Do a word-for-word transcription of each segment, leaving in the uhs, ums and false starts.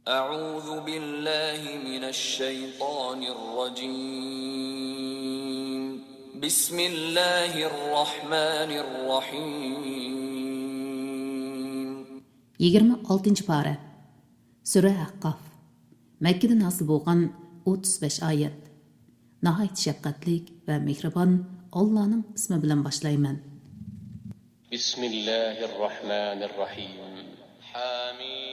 أعوذ بالله من الشيطان الرجيم. بسم الله الرحمن الرحيم. يىگىرمە ئالتىنچى پارە. سۈرە ئەھقاف. مەككىدە نازىل بولغان ئوتتۇز بەش ئايەت. ناھايىتى شەپقەتلىك ۋە مېھرىبان ئاللانىڭ ئىسمى بىلەن باشلايمەن. بسم الله الرحمن الرحيم. حميم.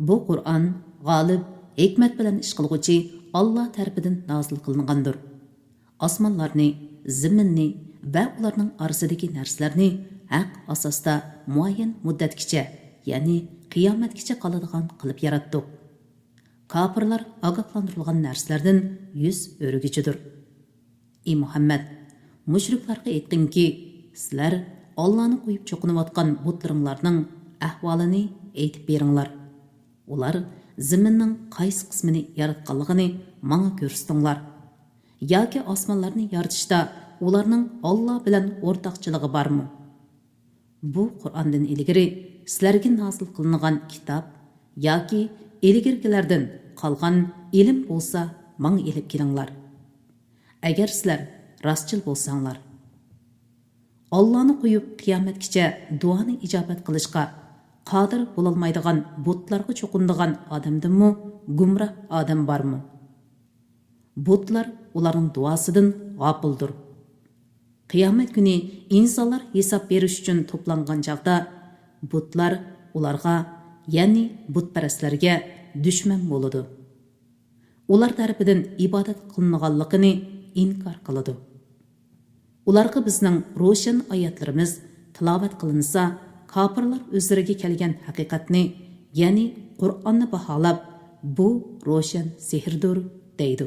بۇ قۇرئان غالىب، ھېكمەت بىلەن ئىش قىلغۇچى ئاللا تەرىپىدىن نازىل قىلىنغاندۇر. ئاسمانلارنى، زېمىننى ۋە ئۇلارنىڭ ئارىسىدىكى نەرسىلەرنى ھەق ئاساستا مۇئەييەن مۇددەتكىچە، يەنى قىيامەتكىچە قالىدىغان قىلىپ ياراتتۇق. كاپىرلار ئاگاھلاندۇرۇلغان نەرسىلەردىن يۈز ئۆرۈگۈچىدۇر. ئى مۇھەممەد، مۇشرىكلارغا ئېيتقىنكى، سىلەر ئاللانى قويۇپ چوقۇنۇۋاتقان بۇتلىرىڭلارنىڭ ئەھۋالىنى ئېيتىپ بېرىڭلار. ئۇلار زېمىننىڭ قايسى قىسمىنى ياراتقانلىقىنى ماڭا كۆرسىتىڭلار. ياكى ئاسمانلارنى يارىتىشتا ئۇلارنىڭ ئاللا بىلەن ئورتاقچىلىقى بارمۇ؟ بۇ قۇرئاندىن ئىلگىرى سىلەرگە نازىل قىلىنغان كىتاب ياكى ئىلگىرىكىلەردىن قالغان ئىلىم بولسا ماڭا ئېلىپ كېلىڭلار. ئەگەر سىلەر راستچىل بولساڭلار. ئاللانى قويۇپ قىيامەتكىچە دۇئانى ئىجابەت قىلىشقا قادىر بولالمايدىغان بۇتلارغا چوقۇنىدىغان ئادەمدىنمۇ گۇمراھ ئادەم بارمۇ؟ بۇتلار ئۇلارنىڭ دۇئاسىدىن غاپىلدۇر. قىيامەت كۈنى ئىنسانلار ھېساب بېرىش ئۈچۈن توپلانغان چاغدا، بۇتلار ئۇلارغا، يەنى بۇتپەرەسلەرگە دۈشمەن بولىدۇ. ئۇلار تەرىپىدىن ئىبادەت قىلىنغانلىقىنى ئىنكار قىلىدۇ. ئۇلارغا بىزنىڭ روشەن ئايەتلىرىمىز تىلاۋەت قىلىنسا، كاپىرلار ئۆزلىرىگە كەلگەن ھەقىقەتنى، يەنى قۇرئاننى باھالاپ، بۇ روشەن سېھىردۇر، دەيدۇ.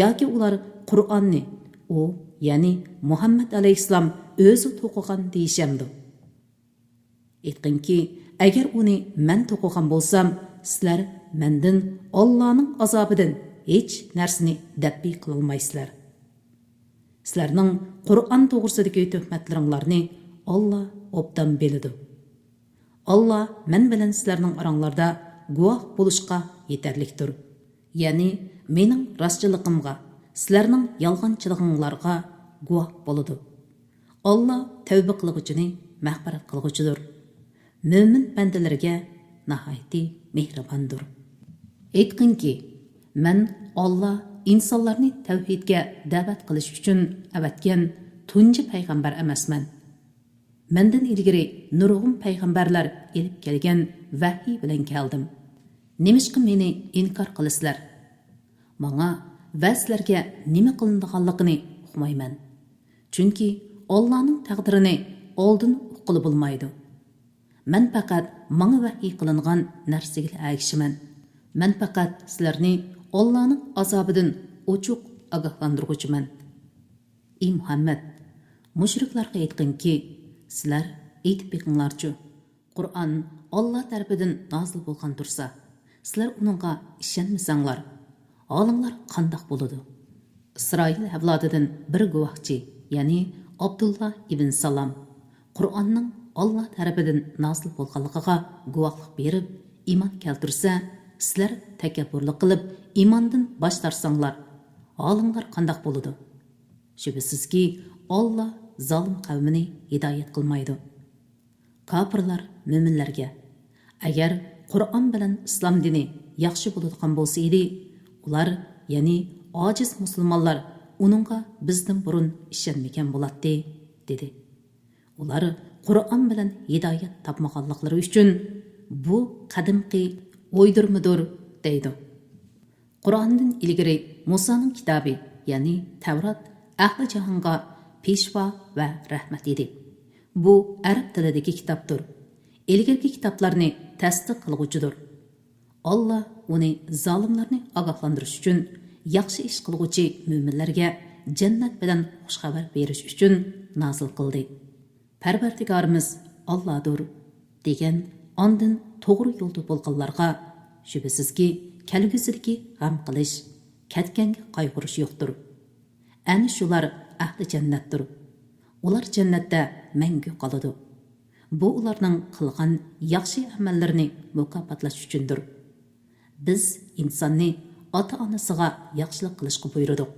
ياكى ئۇلار قۇرئاننى ئۇ، يەنى مۇھەممەد ئەلەيھىسسالام ئۆزى توقۇغان دېيىشەمدۇ؟ ئېيتقىنكى، ئەگەر ئۇنى مەن توقۇغان بولسام، سىلەر مەندىن ئاللانىڭ ئازابىدىن ھېچ نەرسىنى دەپئى قىلالمايسىلەر. سىلەرنىڭ قۇرئان توغرىسىدىكى تۆھمەتلىرىڭلارنى ئاللا ئوبدان بىلىدۇ. ئاللا مەن بىلەن سىلەرنىڭ ئاراڭلاردا گۇۋاھ بولۇشقا يېتەرلىكتۇر. يەنى مېنىڭ راستچىللىقىمغا، سىلەرنىڭ يالغانچىلىقىڭلارغا گۇۋاھ بولىدۇ. ئاللا تەۋبە قىلغۇچىنى مەغپىرەت قىلغۇچىدۇر. مۆمىن بەندىلىرىگە ناھايىتى مېھرىباندۇر. ئېيتقىنكى، مەن ئاللا ئىنسانلارنى تەۋھىدكە دەۋەت قىلىش ئۈچۈن ئەۋەتكەن تۇنجى پەيغەمبەر ئەمەسمەن. مەندىن ئىلگىرى نۇرغۇن پەيغەمبەرلەر ئېلىپ كەلگەن ۋەھىي بىلەن كەلدىم. نېمىشقا مېنى ئىنكار قىلىسىلەر؟ ماڭا ۋە سىلەرگە نېمە قىلىنىدىغانلىقىنى ئۇقمايمەن. چۈنكى ئاللانىڭ تەقدىرىنى ئالدىن ئۇققىلى بولمايدۇ. مەن پەقەت ماڭا ۋەھىي قىلىنغان نەرسىگىلا ئەگىشىمەن. مەن پەقەت سىلەرنى ئاللانىڭ ئازابىدىن ئوچۇق ئاگاھلاندۇرغۇچىمەن. ئى مۇھەممەد، مۇشرىكلارغا ئېيتقىنكى، سىلەر ئېيتىپ بېقىڭلارچۇ، قۇرئان ئاللا تەرىپىدىن نازىل بولغان تۇرسا، سىلەر ئۇنىڭغا ئىشەنمىسەڭلار، ھالىڭلار قانداق بولىدۇ؟ ئىسرائىل ئەۋلادىدىن بىر گۇۋاھچى، يەنى ئابدۇللا ئىبن سالام، قۇرئاننىڭ ئاللا تەرىپىدىن نازىل بولغانلىقىغا گۇۋاھلىق بېرىپ، ئىمان كەلتۈرسە، سىلەر تەكەببۇرلۇق قىلىپ، ئىماندىن باش تارتساڭلار، ھالىڭلار قانداق بولىدۇ؟ شۈبھىسىزكى، ئاللا زالىم قەۋمىنى ھىدايەت قىلمايدۇ. كاپىرلار مۆمىنلەرگە، ئەگەر قۇرئان بىلەن ئىسلام دىنى ياخشى بولىدىغان بولسا ئىدى، ئۇلار، يەنى ئاجىز مۇسۇلمانلار ئۇنىڭغا بىزدىن بۇرۇن ئىشەنمىگەن بولاتتى، دېدى. ئۇلار قۇرئان بىلەن ھىدايەت تاپمىغانلىقلىرى ئۈچۈن، بۇ قەدىمكى ئويدۇرمىدۇر، دەيدۇ. قۇرئاندىن ئىلگىرى مۇسانىڭ كىتابى، يەنى تەۋرات، ئەھلى جاھانغا پېشۋا ۋە رەھمەت ئىدى. بۇ ئەرەب تىلىدىكى كىتابتۇر. ئىلگىرىكى كىتابلارنى تەستىق قىلغۇچىدۇر. ئاللا ئۇنى زالىملارنى ئاگاھلاندۇرۇش ئۈچۈن، ياخشى ئىش قىلغۇچى مۆمىنلەرگە جەننەت بىلەن خۇش خەۋەر بېرىش ئۈچۈن نازىل قىلدى. پەرۋەردىگارىمىز ئاللادۇر، دېگەن ئاندىن توغرا يولدا بولغانلارغا، شۈبھىسىزكى، كەلگۈسىدىكى غەم قىلىش، كەتكەنگە قايغۇرۇش يوقتۇر. ئەنە شۇلار ئەھلى جەننەتتۇر. ئۇلار جەننەتتە مەڭگۈ قالىدۇ. بۇ ئۇلارنىڭ قىلغان ياخشى ئەمەللىرىنى مۇكاپاتلاش ئۈچۈندۇر. بىز ئىنساننى ئاتا-ئانىسىغا ياخشىلىق قىلىشقا بۇيرۇدۇق.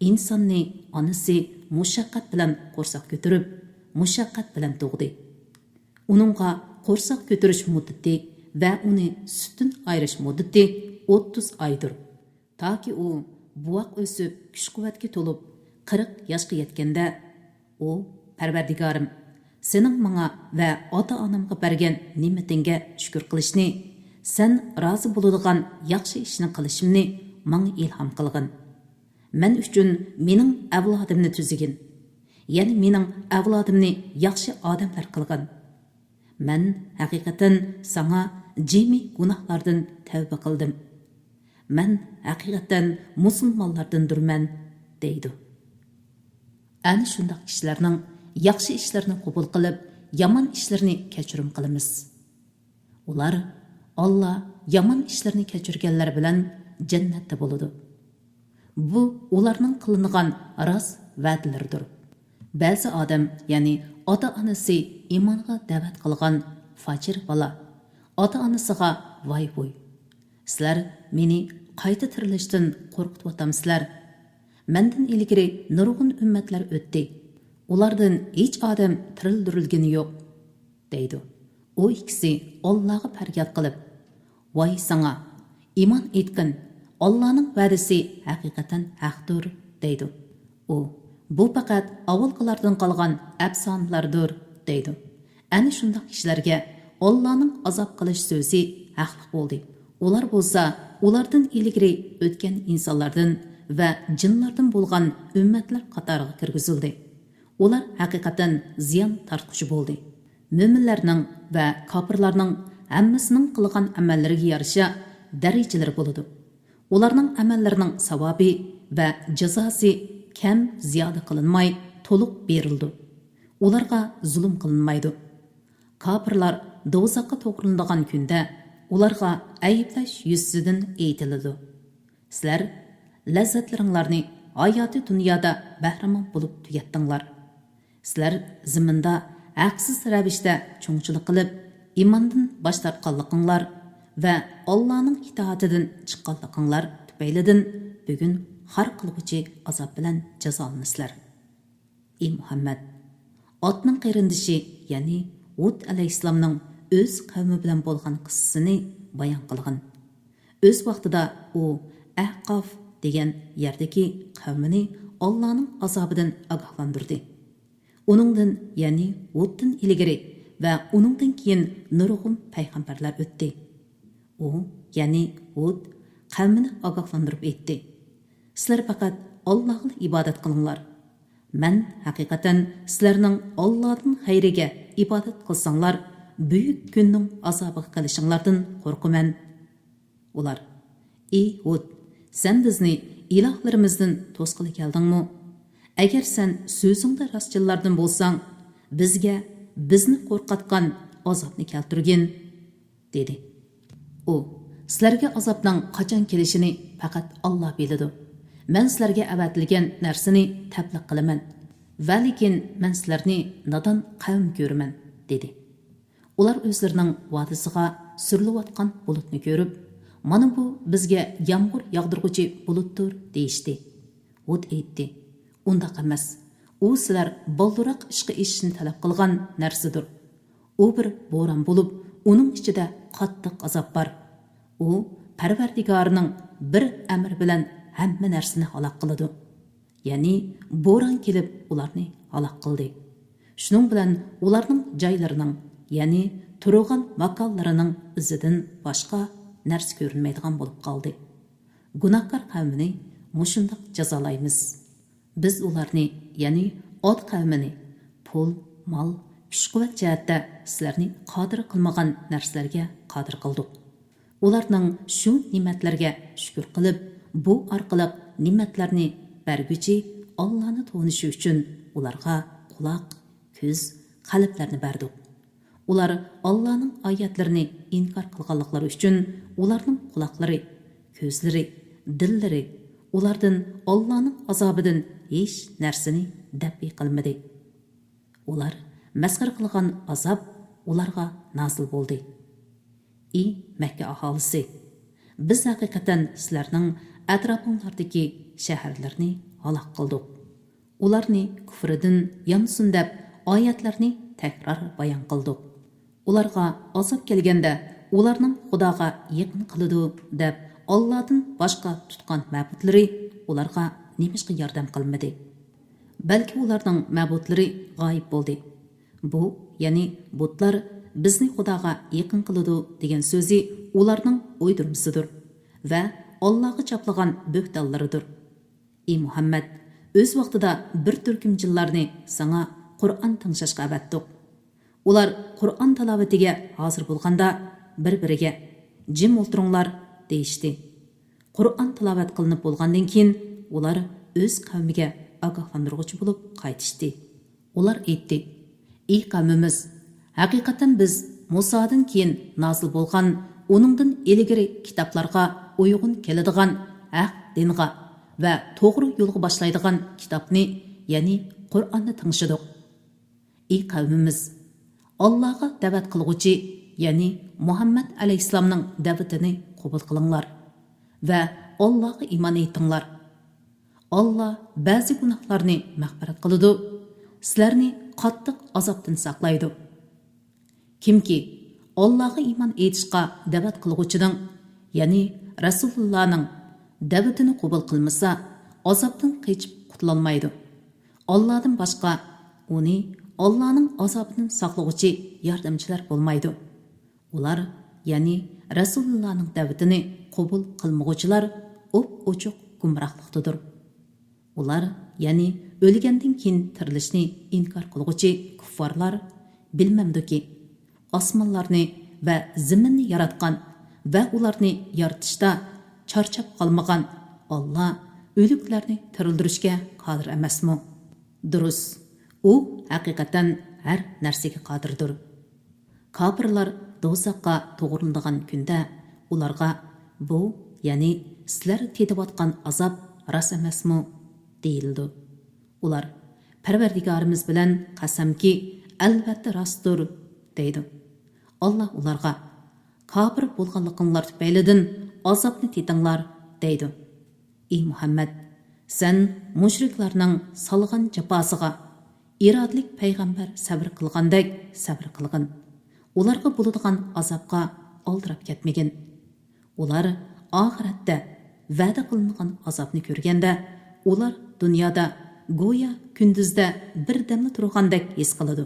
ئىنساننى ئانىسى مۇشەققەت بىلەن قورساق كۆتۈرۈپ، مۇشەققەت بىلەن تۇغدى. ئۇنىڭغا قورساق كۆتۈرۈش مۇددىتى ۋە ئۇنى سۈتتىن ئايرىش مۇددىتى ئوتتۇز ئايدۇر. تاكى ئۇ بوۋاق ئۆسۈپ، كۈچ-قۇۋۋەتكە تولۇپ، قىرىق ياشقا يەتكەندە، ئۇ، پەرۋەردىگارىم، سېنىڭ ماڭا ۋە ئاتا-ئانامغا بەرگەن نېمىتىڭگە شۈكۈر قىلىشنى، سەن رازى بولىدىغان ياخشى ئىشنى قىلىشىمنى ماڭا ئىلھام قىلغىن. مەن ئۈچۈن مېنىڭ ئەۋلادىمنى تۈزىگىن. يەنى مېنىڭ ئەۋلادىمنى ياخشى ئادەملەر قىلغىن. مەن ھەقىقەتەن ساڭا جىمى گۇناھلاردىن تەۋبە قىلدىم. مەن ھەقىقەتەن مۇسۇلمانلاردىندۇرمەن، دەيدۇ. ئەنە شۇنداق كىشىلەرنىڭ ياخشى ئىشلىرىنى قوبۇل قىلىپ، يامان ئىشلىرىنى كەچۈرۈم قىلىمىز. ئۇلار ئاللا يامان ئىشلىرىنى كەچۈرگەنلەر بىلەن جەننەتتە بولىدۇ. بۇ ئۇلارنىڭ قىلىنغان راست ۋەدىلىرىدۇر. بەزى ئادەم، يەنى ئاتا-ئانىسى ئىمانغا دەۋەت قىلغان فاجىر بالا، ئاتا-ئانىسىغا ۋاي-ۋۇي، سىلەر مېنى قايتا تىرىلىشتىن قورقۇتۇۋاتامسىلەر؟ مەندىن ئىلگىرى نۇرغۇن ئۈممەتلەر ئۆتتى. ئۇلاردىن ھېچ ئادەم تىرىلدۈرۈلگىنى يوق، دەيدۇ. ئۇ ئىككىسى ئاللاغا پەرياد قىلىپ، ۋاي ساڭا! ئىمان ئېيتقىن، ئاللانىڭ ۋەدىسى ھەقىقەتەن ھەقتۇر، دەيدۇ. ئۇ، بۇ پەقەت ئاۋۋالقىلاردىن قالغان ئەپسانىلەردۇر، دەيدۇ. ئەنە شۇنداق كىشىلەرگە ئاللانىڭ ئازاب قىلىش سۆزى ھەقلىق بولدى. ئۇلار بولسا ئۇلاردىن ئىلگىرى ئۆتكەن ئىنسانلاردىن ۋە جىنلاردىن بولغان ئۈممەتلەر قاتارىغا كىرگۈزۈلدى. ئۇلار ھەقىقەتەن زىيان تارتقۇچى بولدى. مۆمىنلەرنىڭ ۋە كاپىرلارنىڭ ھەممىسىنىڭ قىلغان ئەمەللىرىگە يارىشا دەرىجىلىرى بولىدۇ. ئۇلارنىڭ ئەمەللىرىنىڭ ساۋابى ۋە جازاسى كەم زىيادە قىلىنماي، تولۇق بېرىلىدۇ. ئۇلارغا زۇلۇم قىلىنمايدۇ. كاپىرلار دوزاخقا توغرىلىنىدىغان كۈندە ئۇلارغا ئەيىبلەش يۈزىسىدىن ئېيتىلىدۇ: سىلەر لەززەتلىرىڭلارنى ھاياتىي دۇنيادا بەھرىمەن بولۇپ تۈگەتتىڭلار. سىلەر زېمىندا ھەقسىز رەۋىشتە چوڭچىلىق قىلىپ، ئىماندىن باش تارتقانلىقىڭلار ۋە ئاللانىڭ ئىتائىتىدىن چىققانلىقىڭلار تۈپەيلىدىن بۈگۈن خار قىلغۇچى ئازاب بىلەن جازالىنىسىلەر. ئى مۇھەممەد، ئاتنىڭ قېرىندىشى، يەنى ھۇد ئەلەيھىسسالامنىڭ ئۆز قەۋمى بىلەن بولغان قىسسىسىنى بايان قىلغىن. ئۆز ۋاقتىدا ئۇ ئەھقاف دېگەن يەردىكى قەۋمىنى ئاللانىڭ ئازابىدىن ئاگاھلاندۇردى. ئۇنىڭدىن، يەنى ھۇدتىن ئىلگىرى ۋە ئۇنىڭدىن كېيىن نۇرغۇن پەيغەمبەرلەر ئۆتتى. ئۇ، يەنى ھۇد، قەۋمىنى ئاگاھلاندۇرۇپ ئېيتتى: سىلەر پەقەت ئاللاغىلا ئىبادەت قىلىڭلار. مەن ھەقىقەتەن سىلەرنىڭ ئاللادىن غەيرىگە ئىبادەت قىلساڭلار، بۈيۈك كۈننىڭ ئازابىغا قېلىشىڭلاردىن قورقىمەن. ئۇلار: ئى ھۇد، سەن بىزنى ئىلاھلىرىمىزدىن توسقىلى كەلدىڭمۇ؟ ئەگەر سەن سۆزۈڭدە راستچىللاردىن بولساڭ، بىزگە بىزنى قورقۇتقان ئازابنى كەلتۈرگىن، دېدى. ئۇ: سىلەرگە ئازابنىڭ قاچان كېلىشىنى پەقەت ئاللا بىلىدۇ. مەن سىلەرگە ئەۋەتىلگەن نەرسىنى تەبلىغ قىلىمەن، ۋەلىكىن مەن سىلەرنى نادان قەۋم كۆرىمەن، دېدى. ئۇلار ئۆزلىرىنىڭ ۋادىسىغا سۈرۈلۈۋاتقان بۇلۇتنى كۆرۈپ، مانا بۇ بىزگە يامغۇر ياغدۇرغۇچى بۇلۇتتۇر، دېيىشتى. ھۇد ئېيتتى: ئۇنداق ئەمەس، ئۇ سىلەر بالدۇرراق ئىشقا ئېشىشنى تەلەپ قىلغان نەرسىدۇر. ئۇ بىر بوران بولۇپ، ئۇنىڭ ئىچىدە قاتتىق ئازاب بار. ئۇ پەرۋەردىگارىنىڭ بىر ئەمرى بىلەن ھەممە نەرسىنى ھالاك قىلىدۇ. يەنى بوران كېلىپ ئۇلارنى ھالاك قىلدى. شۇنىڭ بىلەن ئۇلارنىڭ جايلىرىنىڭ، يەنى تۇرغان ماكانلىرىنىڭ ئىزىدىن باشقا نەرسە كۆرۈنمەيدىغان بولۇپ قالدى. گۇناھكار قەۋمىنى مۇشۇنداق جازالايمىز. بىز ئۇلارنى، يەنى ئاد قەۋمىنى پۇل، مال، كۈچ-قۇۋۋەت جەھەتتە سىلەرنى قادىر قىلمىغان نەرسىلەرگە قادىر قىلدۇق. ئۇلارنىڭ شۇ نېمەتلەرگە شۈكۈر قىلىپ، بۇ ئارقىلىق نېمەتلەرنى بەرگۈچى ئاللانى تونۇشى ئۈچۈن ئۇلارغا قۇلاق، كۆز، قەلبلەرنى بەردۇق. ئۇلار ئاللانىڭ ئايەتلىرىنى ئىنكار قىلغانلىقلىرى ئۈچۈن ئۇلارنىڭ قۇلاقلىرى، كۆزلىرى، دىللىرى ئۇلاردىن ئاللانىڭ ئازابىدىن ھېچ نەرسىنى دەپئى قىلمىدى. ئۇلار مەسخىرە قىلغان ئازاب ئۇلارغا نازىل بولدى. ئى مەككە ئاھالىسى! بىز ھەقىقەتەن سىلەرنىڭ ئەتراپىڭلاردىكى شەھەرلىرىنى ھالاك قىلدۇق. ئۇلارنى كۇفرىدىن يانسۇن دەپ ئايەتلەرنى تەكرار بايان قىلدۇق. ئۇلارغا ئازاب كەلگەندە، ئۇلارنىڭ خۇداغا يېقىن قىلىدۇ دەپ ئاللادىن باشقا تۇتقان مەبۇدلىرى ئۇلارغا نېمىشقا ياردەم قىلمىدى؟ بەلكى ئۇلارنىڭ مەبۇدلىرى غايىب بولدى. بۇ، يەنى بۇتلار بىزنى خۇداغا يېقىن قىلىدۇ دېگەن سۆزى ئۇلارنىڭ ئويدۇرمىسىدۇر ۋە ئاللاغا چاپلىغان بۆھتانلىرىدۇر. ئى مۇھەممەد، ئۆز ۋاقتىدا بىر تۈركۈم جىنلارنى ساڭا قۇرئان تىڭشاشقا ئەۋەتتۇق. ئۇلار قۇرئان تىلاۋىتىگە ھازىر بولغاندا بىر-بىرىگە، «جىم ئولتۇرۇڭلار» دېيىشتى. قۇرئان تىلاۋەت قىلىنىپ بولغاندىن كېيىن، ئۇلار ئۆز قەۋمىگە ئاگاھلاندۇرغۇچى بولۇپ قايتىشتى. ئۇلار ئېيتتى: «ئى قەۋمىمىز! ھەقىقەتەن بىز مۇسادىن كېيىن نازىل بولغان، ئۇنىڭدىن ئىلگىرى كىتابلارغا ئۇيغۇن كېلىدىغان ھەق دىنغا ۋە توغرا يولغا باشلايدىغان كىتابنى، يەنى قۇرئاننى تىڭشىدۇق.» ئى قەۋمىمىز! ئاللاغا دەۋەت قىلغۇچى، يەنى مۇھەممەد ئەلەيھىسسالامنىڭ دەۋىتىنى قوبۇل قىلىڭلار ۋە ئاللاغا ئىمان ئېيتىڭلار. ئاللا بەزى گۇناھلارنى مەغپىرەت قىلىدۇ، سىلەرنى قاتتىق ئازابتىن ساقلايدۇ. كىمكى ئاللاغا ئىمان ئېيتىشقا دەۋەت قىلغۇچىنىڭ، يەنى رەسۇلۇللانىڭ دەۋىتىنى قوبۇل قىلمىسا، ئازابتىن قېچىپ قۇتۇلالمايدۇ. ئاللادىن باشقا ئۇنى ئاللانىڭ ئازابىدىن ساقلىغۇچى ياردەمچىلەر بولمايدۇ. ئۇلار، يەنى رەسۇلۇللانىڭ دەۋىتىنى قوبۇل قىلمىغۇچىلار ئوپئوچۇق گۇمراھلىقتىدۇر. ئۇلار، يەنى ئۆلگەندىن كېيىن تىرىلىشنى ئىنكار قىلغۇچى كۇففارلار، بىلمەمدۇكى، ئاسمانلارنى ۋە زېمىننى ياراتقان ۋە ئۇلارنى يارىتىشتا چارچاپ قالمىغان ئاللا ئۆلۈكلەرنى تىرىلدۈرۈشكە قادىر ئەمەسمۇ؟ دۇرۇس، ئۇ ھەقىقەتەن ھەر نەرسىگە قادىردۇر. كاپىرلار دوزاخقا توغرىلىنىدىغان كۈندە ئۇلارغا، «بۇ، يەنى سىلەر تېتىۋاتقان ئازاب راست ئەمەسمۇ؟» دېيىلىدۇ. ئۇلار، «پەرۋەردىگارىمىز بىلەن قەسەمكى، ئەلۋەتتە راستتۇر» دەيدۇ. ئاللا ئۇلارغا، «كاپىر بولغانلىقىڭلار تۈپەيلىدىن ئازابنى تېتىڭلار» دەيدۇ. ئى مۇھەممەد، سەن مۇشرىكلارنىڭ سالغان جاپاسىغا ئىرادىلىك پەيغەمبەر سەۋر قىلغاندەك سەۋر قىلغىن. ئۇلارغا بولىدىغان ئازابقا ئالدىراپ كەتمىگىن. ئۇلار ئاخىرەتتە ۋەدە قىلىنغان ئازابنى كۆرگەندە، ئۇلار دۇنيادا گويا كۈندۈزدە بىر دەملا تۇرغاندەك ھېس قىلىدۇ.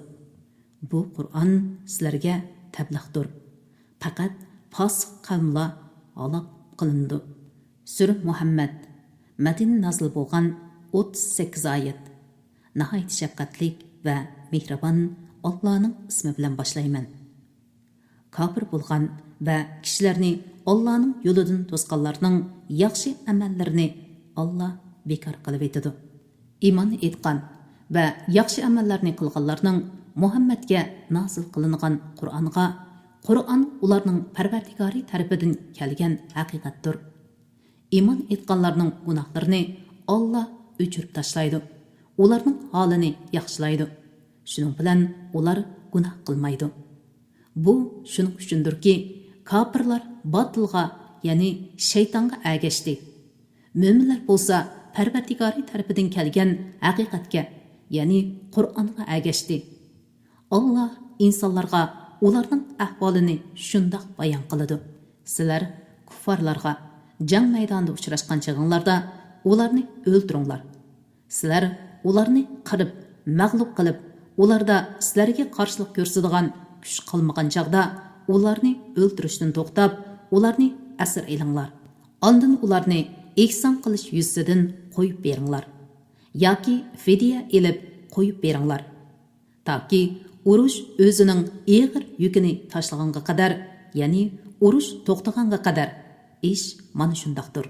بۇ قۇرئان سىلەرگە تەبلىغدۇر. پەقەت پاسىق قەۋملا ھالاك قىلىنىدۇ. سۈرە مۇھەممەد، مەدىنە نازىل بولغان، ئوتتۇز سەككىز ئايەت. ناھايىتى شەپقەتلىك ۋە مېھرىبان ئاللانىڭ ئىسمى بىلەن باشلايمەن. كاپىر بولغان ۋە كىشىلەرنى ئاللانىڭ يولىدىن توسقانلارنىڭ ياخشى ئەمەللىرىنى ئاللا بىكار قىلىۋېتىدۇ. ئىمان ئېيتقان ۋە ياخشى ئەمەللەرنى قىلغانلارنىڭ مۇھەممەدكە نازىل قىلىنغان قۇرئانغا، قۇرئان ئۇلارنىڭ پەرۋەردىگارى تەرىپىدىن كەلگەن ھەقىقەتتۇر. ئىمان ئېيتقانلارنىڭ گۇناھلىرىنى ئاللا ئۆچۈرۈپ تاشلايدۇ، ئۇلارنىڭ ھالىنى ياخشىلايدۇ. شۇنىڭ بىلەن ئۇلار گۇناھ قىلمايدۇ. بۇ شۇنىڭ ئۈچۈندۇركى، كاپىرلار باتىلغا، يەنى شەيتانغا ئەگەشتى. مۆمىنلەر بولسا پەرۋەردىگارى تەرىپىدىن كەلگەن ھەقىقەتكە، يەنى قۇرئانغا ئەگەشتى. ئاللا ئىنسانلارغا ئۇلارنىڭ ئەھۋالىنى شۇنداق بايان قىلىدۇ: سىلەر كۇففارلارغا جەڭ مەيدانىدا ئۇچراشقان چېغىڭلاردا ئۇلارنى ئۆلتۈرۈڭلار. سىلەر ئۇلارنى قىرىپ، مەغلۇپ قىلىپ، ئۇلاردا سىلەرگە قارشىلىق كۆرسىتىدىغان كۈچ قالمىغان چاغدا ئۇلارنى ئۆلتۈرۈشتىن توختاپ، ئۇلارنى ئەسىر ئېلىڭلار. ئاندىن ئۇلارنى ئېھسان قىلىش يۈزىسىدىن قويۇپ بېرىڭلار ياكى فىدىيە ئېلىپ قويۇپ بېرىڭلار، تاكى ئۇرۇش ئۆزىنىڭ ئېغىر يۈكىنى تاشلىغانغا قەدەر، يەنى ئۇرۇش توختىغانغا قەدەر. ئىش مانا شۇنداقتۇر.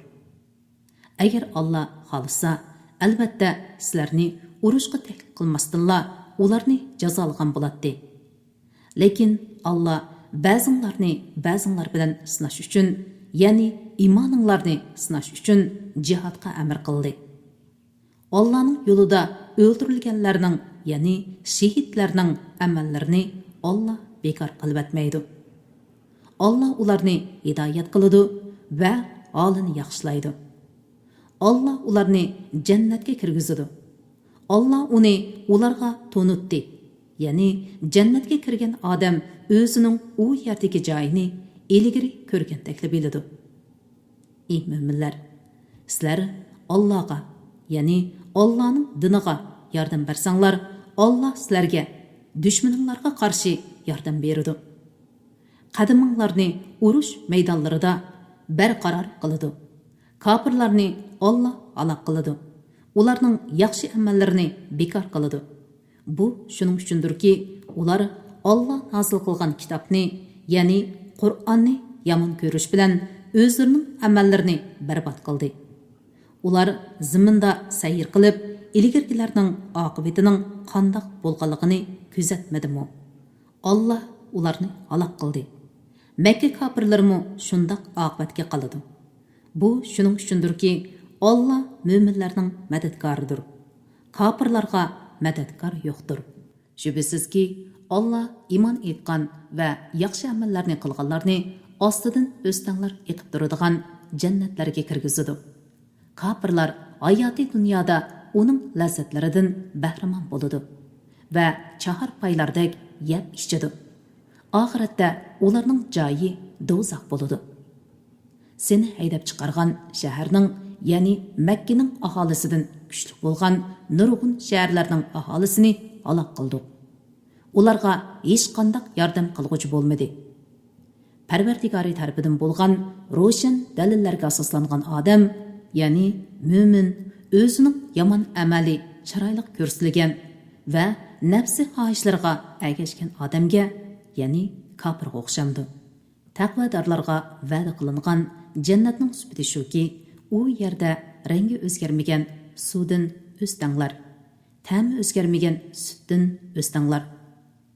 ئەگەر ئاللا خالىسا، ئەلۋەتتە، سىلەرنى ئۇرۇشقا تەكلىپ قىلماستىنلا ئۇلارنى جازالىغان بولاتتى. لېكىن ئاللا بەزىڭلارنى بەزىڭلار بىلەن سىناش ئۈچۈن، يەنى ئىمانىڭلارنى سىناش ئۈچۈن جىھادقا ئەمر قىلدى. ئاللانىڭ يولىدا ئۆلتۈرۈلگەنلەرنىڭ، يەنى شېھىتلەرنىڭ ئەمەللىرىنى ئاللا بىكار قىلىۋەتمەيدۇ. ئاللا ئۇلارنى ھىدايەت قىلىدۇ ۋە ھالىنى ياخشىلايدۇ. ئاللا ئۇلارنى جەننەتكە كىرگۈزىدۇ. ئاللا ئۇنى ئۇلارغا تونۇتتى. يەنى جەننەتكە كىرگەن ئادەم ئۆزىنىڭ ئۇ يەردىكى جايىنى ئىلگىرى كۆرگەندەكلا بىلىدۇ. ئى مۆمىنلەر! سىلەر ئاللاغا، يەنى ئاللانىڭ دىنىغا ياردەم بەرسەڭلار، ئاللا سىلەرگە، دۈشمىنىڭلارغا قارشى ياردەم بېرىدۇ. قەدىمىڭلارنى ئۇرۇش مەيدانلىرىدا بەرقارار قىلىدۇ. كاپىرلارنى ئاللا ھالاك قىلىدۇ. ئۇلارنىڭ ياخشى ئەمەللىرىنى بىكار قىلىدۇ. بۇ شۇنىڭ ئۈچۈندۇركى، ئۇلار ئاللا نازىل قىلغان كىتابنى، يەنى قۇرئاننى يامان كۆرۈش بىلەن ئۆزلىرىنىڭ ئەمەللىرىنى بەربات قىلدى. ئۇلار زېمىندا سەير قىلىپ، ئىلگىرىكىلەرنىڭ ئاقىۋىتىنىڭ قانداق بولغانلىقىنى كۆزەتمىدىمۇ؟ ئاللا ئۇلارنى ھالاك قىلدى. مەككە كاپىرلىرىمۇ شۇنداق ئاقىۋەتكە قالىدۇ. بۇ شۇنىڭ ئۈچۈندۇركى، ئاللا مۆمىنلەرنىڭ مەدەتكارىدۇر. كاپىرلارغا مەدەتكار يوقتۇر. شۈبھىسىزكى، ئاللا ئىمان ئېيتقان ۋە ياخشى ئەمەللەرنى قىلغانلارنى ئاستىدىن ئۆستەڭلەر ئېقىپ تۇرىدىغان جەننەتلەرگە كىرگۈزىدۇ. كاپىرلار ھاياتىي دۇنيادا ئۇنىڭ لەززەتلىرىدىن بەھرىمەن بولىدۇ ۋە چاھار پايلاردەك يەپ ئىچىدۇ. ئاخىرەتتە ئۇلارنىڭ جايى دوزاخ بولىدۇ. سېنى ھەيدەپ چىقارغان شەھەرنىڭ، يەنى مەككىنىڭ ئاھالىسىدىن كۈچلۈك بولغان نۇرغۇن شەھەرلەرنىڭ ئاھالىسىنى ھالاك قىلدۇق. ئۇلارغا ھېچقانداق ياردەم قىلغۇچى بولمىدى. پەرۋەردىگارى تەرىپىدىن بولغان روشەن دەلىللەرگە ئاساسلانغان ئادەم، يەنى مۆمىن، ئۆزىنىڭ يامان ئەمەلى چىرايلىق كۆرسىتىلگەن ۋە نەپسى خاھىشلىرىغا ئەگەشكەن ئادەمگە، يەنى كاپىرغا ئوخشامدۇ؟ تەقۋادارلارغا ۋەدە قىلىنغان جەننەتنىڭ سۈپىتى شۇكى، ئۇ يەردە رەڭگى ئۆزگەرمىگەن سۇدىن ئۆستەڭلار، تەمى ئۆزگەرمىگەن سۈتتىن ئۆستەڭلار،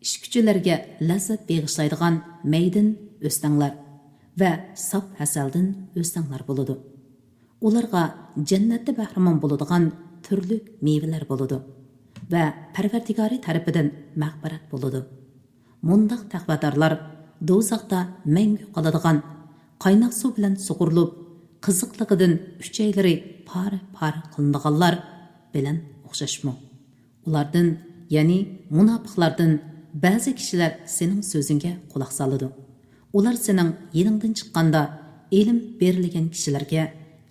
ئىچكۈچىلەرگە لەززەت بېغىشلايدىغان مەيدىن ئۆستەڭلەر ۋە ساپ ھەسەلدىن ئۆستەڭلەر بولىدۇ. ئۇلارغا جەننەتتە بەھرىمەن بولىدىغان تۈرلۈك مېۋىلەر بولىدۇ ۋە پەرۋەردىگارى تەرىپىدىن مەغپىرەت بولىدۇ. مۇنداق تەقۋادارلار دوزاختا مەڭگۈ قالىدىغان، قايناق سۇ بىلەن سۇغۇرۇلۇپ، قىزىقلىقىدىن ئۈچەيلىرى پارە-پارە قىلىنىدىغانلار بىلەن ئوخشاشمۇ؟ ئۇلاردىن، يەنى مۇناپىقلاردىن بەزى كىشىلەر سېنىڭ سۆزۈڭگە قۇلاق سالىدۇ. ئۇلار سېنىڭ يېنىڭدىن چىققاندا، ئىلىم بېرىلگەن كىشىلەرگە،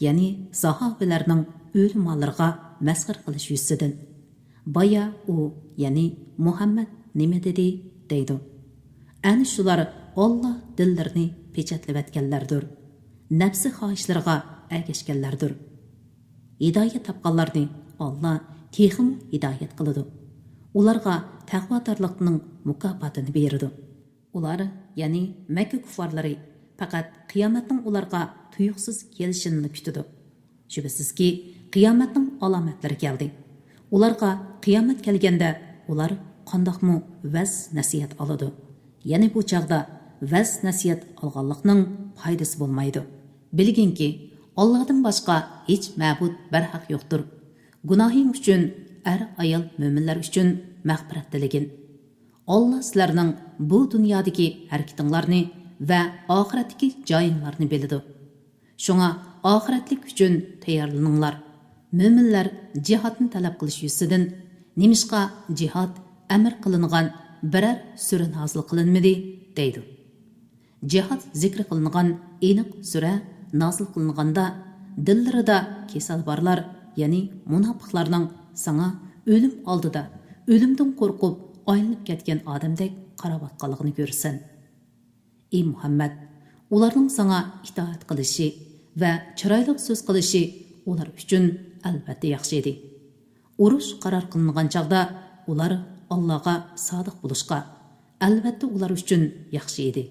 يەنى ساھابىلەرنىڭ ئۆلىمالىرىغا مەسخىرە قىلىش يۈزىسىدىن، «بايا ئۇ، يەنى مۇھەممەد نېمە دېدى؟» دەيدۇ. ئەنە شۇلار ئاللا دىللىرىنى پېچەتلىۋەتكەنلەردۇر، نەپسى خاھىشلىرىغا ئەگەشكەنلەردۇر. ھىدايەت تاپقانلارنى ئاللا تېخىمۇ ھىدايەت قىلىدۇ. ئۇلارغا تەقۋادارلىقنىڭ مۇكاپاتىنى بېرىدۇ. ئۇلار، يەنى مەككە كۇففارلىرى، پەقەت قىيامەتنىڭ ئۇلارغا تۇيۇقسىز كېلىشىنىلا كۈتىدۇ. شۈبھىسىزكى، قىيامەتنىڭ ئالامەتلىرى كەلدى. ئۇلارغا قىيامەت كەلگەندە، ئۇلار قانداقمۇ ۋەز-نەسىھەت ئالىدۇ؟ يەنى بۇ چاغدا ۋەز-نەسىھەت ئالغانلىقنىڭ پايدىسى بولمايدۇ. بىلگىنكى، ئاللادىن باشقا ھېچ مەبۇد بەرھەق يوقتۇر. گۇناھىڭ ئۈچۈن ئەر-ئايال مۆمىنلەر ئۈچۈن مەغپىرەت تىلىگىن. ئاللا سىلەرنىڭ بۇ دۇنيادىكى ھەرىكىتىڭلارنى ۋە ئاخىرەتتىكى جايىڭلارنى بىلىدۇ. شۇڭا ئاخىرەتلىك ئۈچۈن تەييارلىنىڭلار. مۆمىنلەر جىھادنى تەلەپ قىلىش يۈزىسىدىن، «نېمىشقا جىھاد ئەمر قىلىنغان بىرەر سۈرە نازىل قىلىنمىدى؟» دەيدۇ. جىھاد زىكرى قىلىنغان ئېنىق سۈرە نازىل قىلىنغاندا، دىللىرىدا كېسەل بارلار، يەنى مۇناپىقلارنىڭ ساڭا ئۆلۈم ئالدىدا ئۆلۈمدىن قورقۇپ ئايلىنىپ كەتكەن ئادەمدەك قاراۋاتقانلىقىنى كۆرىسەن. ئى مۇھەممەد، ئۇلارنىڭ ساڭا ئىتائەت قىلىشى ۋە چىرايلىق سۆز قىلىشى ئۇلار ئۈچۈن ئەلۋەتتە ياخشى ئىدى. ئۇرۇش قارار قىلىنغان چاغدا ئۇلار ئاللاغا سادىق بولۇشقا، ئەلۋەتتە ئۇلار ئۈچۈن ياخشى ئىدى.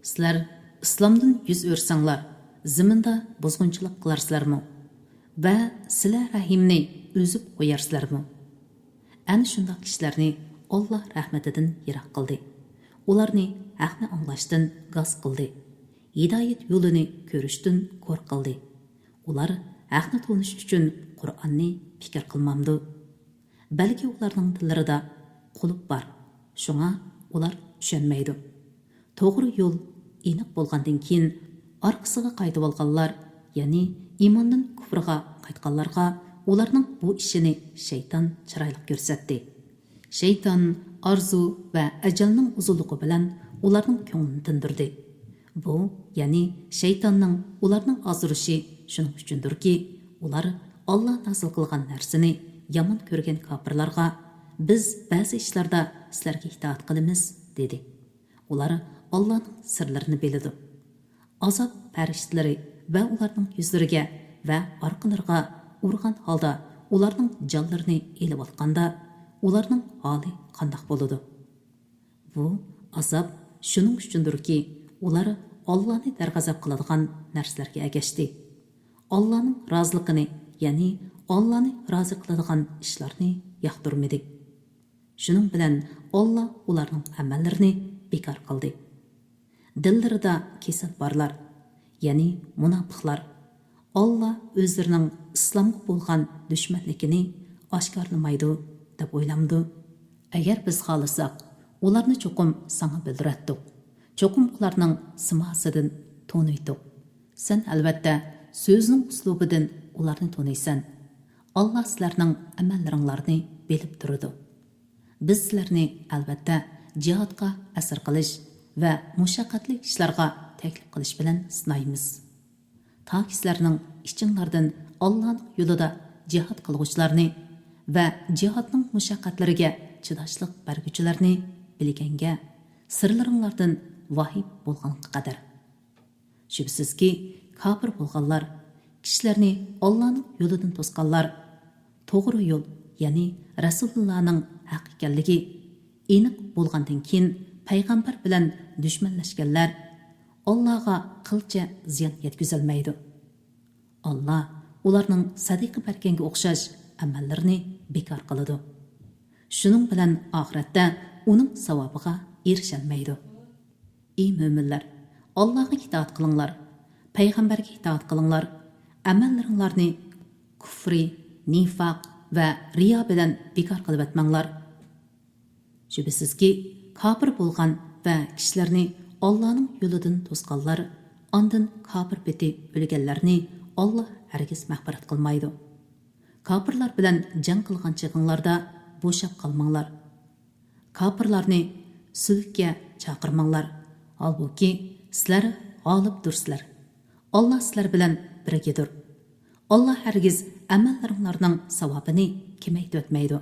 سىلەر ئىسلامدىن يۈز ئۆرۈسەڭلار، زېمىندا بۇزغۇنچىلىق قىلارسىلەرمۇ؟ ۋە سىلە رەھىمنى ئۈزۈپ قويارسىلەرمۇ؟ ئەنە شۇنداق كىشىلەرنى ئاللا رەھمىتىدىن يىراق قىلدى. ئۇلارنى ھەقنى ئاڭلاشتىن گاس قىلدى. ھىدايەت يولىنى كۆرۈشتىن كور قىلدى. ئۇلار ھەقنى تونۇش ئۈچۈن قۇرئاننى پىكىر قىلمامدۇ؟ بەلكى ئۇلارنىڭ دىللىرىدا قۇلۇپ بار، شۇڭا ئۇلار چۈشەنمەيدۇ. توغرا يول ئېنىق بولغاندىن كېيىن، ئارقىسىغا قايتىۋالغانلار، يەنى ئىماندىن كۇفرغا قايتقانلارغا ئۇلارنىڭ بۇ ئىشىنى شەيتان چىرايلىق كۆرسەتتى. شەيتان ئارزۇ ۋە ئەجەلنىڭ ئۇزۇنلۇقى بىلەن ئۇلارنىڭ كۆڭلىنى تىندۇردى. بۇ، يەنى شەيتاننىڭ ئۇلارنىڭ ئازدۇرۇشى شۇنىڭ ئۈچۈندۇركى، ئۇلار ئاللا نازىل قىلغان نەرسىنى يامان كۆرگەن كاپىرلارغا، «بىز بەزى ئىشلاردا سىلەرگە ئىتائەت قىلىمىز» دېدى. ئۇلار ئاللانىڭ سىرلىرىنى بىلىدۇ. ئازاب پەرىشتىلىرى ۋە ئۇلارنىڭ يۈزلىرىگە ۋە ئارقىلىرىغا ئۇرغان ھالدا ئۇلارنىڭ جانلىرىنى ئېلىۋاتقاندا، ئۇلارنىڭ ھالى قانداق بولىدۇ؟ بۇ ئازاب شۇنىڭ ئۈچۈندۇركى، ئۇلار ئاللانى دەرغەزەپ قىلىدىغان نەرسىلەرگە ئەگەشتى. ئاللانىڭ رازىلىقىنى، يەنى ئاللانى رازى قىلىدىغان ئىشلارنى ياقتۇرمىدى. شۇنىڭ بىلەن ئاللا ئۇلارنىڭ ئەمەللىرىنى بىكار قىلدى. دىللىرىدا كېسەل بارلار، يەنى مۇناپىقلار، ئاللا ئۆزلىرىنىڭ ئىسلامغا بولغان دۈشمەنلىكىنى ئاشكارىلىمايدۇ دەپ ئويلامدۇ؟ ئەگەر بىز خالىساق، ئۇلارنى چوقۇم ساڭا بىلدۈرەتتۇق. چوقۇم ئۇلارنىڭ سىماسىدىن تونۇيتتۇق. سەن ئەلۋەتتە سۆزنىڭ ئۇسلۇبىدىن ئۇلارنى تونۇيسەن. ئاللا سىلەرنىڭ ئەمەللىرىڭلارنى بىلىپ تۇرىدۇ. بىز سىلەرنى ئەلۋەتتە جىھادقا ئەسىر قىلىش ۋە مۇشەققەتلىك ئىشلارغا تەكلىپ قىلىش بىلەن سىنايمىز. تاكى سىلەرنىڭ ئىچىڭلاردىن ئاللانىڭ يولىدا جىھاد قىلغۇچىلارنى ۋە جىھادنىڭ مۇشەققەتلىرىگە چىداشلىق بەرگۈچىلەرنى بىلگەنگە، سىرلىرىڭلاردىن ۋاھىم بولغانغا قەدەر. شۈبھىسىزكى، كاپىر بولغانلار، كىشىلەرنى ئاللانىڭ يولىدىن توسقانلار، توغرا يول، يەنى رەسۇلۇللانىڭ ھەق ئىكەنلىكى ئېنىق بولغاندىن كېيىن، پەيغەمبەر بىلەن دۈشمەنلەشكەنلەر ئاللاغا قىلچە زىيان يەتكۈزەلمەيدۇ. ئاللا ئۇلارنىڭ سەدىقە بەرگەنگە ئوخشاش ئەمەللىرىنى بىكار قىلىدۇ. شۇنىڭ بىلەن ئاخىرەتتە ئۇنىڭ ساۋابىغا ئېرىشەلمەيدۇ. ئى مۆمىنلەر، ئاللاغا ئىتائەت قىلىڭلار، پەيغەمبەرگە ئىتائەت قىلىڭلار، ئەمەللىرىڭلارنى كۇفرى، نىفاق ۋە رىيا بىلەن بىكار قىلىۋەتمەڭلار. شۈبھىسىزكى، كاپىر بولغان ۋە كىشىلەرنى ئاللانىڭ يولىدىن توسقانلار، ئاندىن كاپىر پېتى ئۆلگەنلەرنى ئاللا ھەرگىز مەغپىرەت قىلمايدۇ. كاپىرلار بىلەن جەڭ قىلغان چېغىڭلاردا بوشاپ قالماڭلار. كاپىرلارنى سۈلھكە چاقىرماڭلار. ھالبۇكى، سىلەر غالىبدۇرسىلەر. ئاللا سىلەر بىلەن بىرگىدۇر. ئاللا ھەرگىز ئەمەللىرىڭلارنىڭ ساۋابىنى كېمەيتىۋەتمەيدۇ.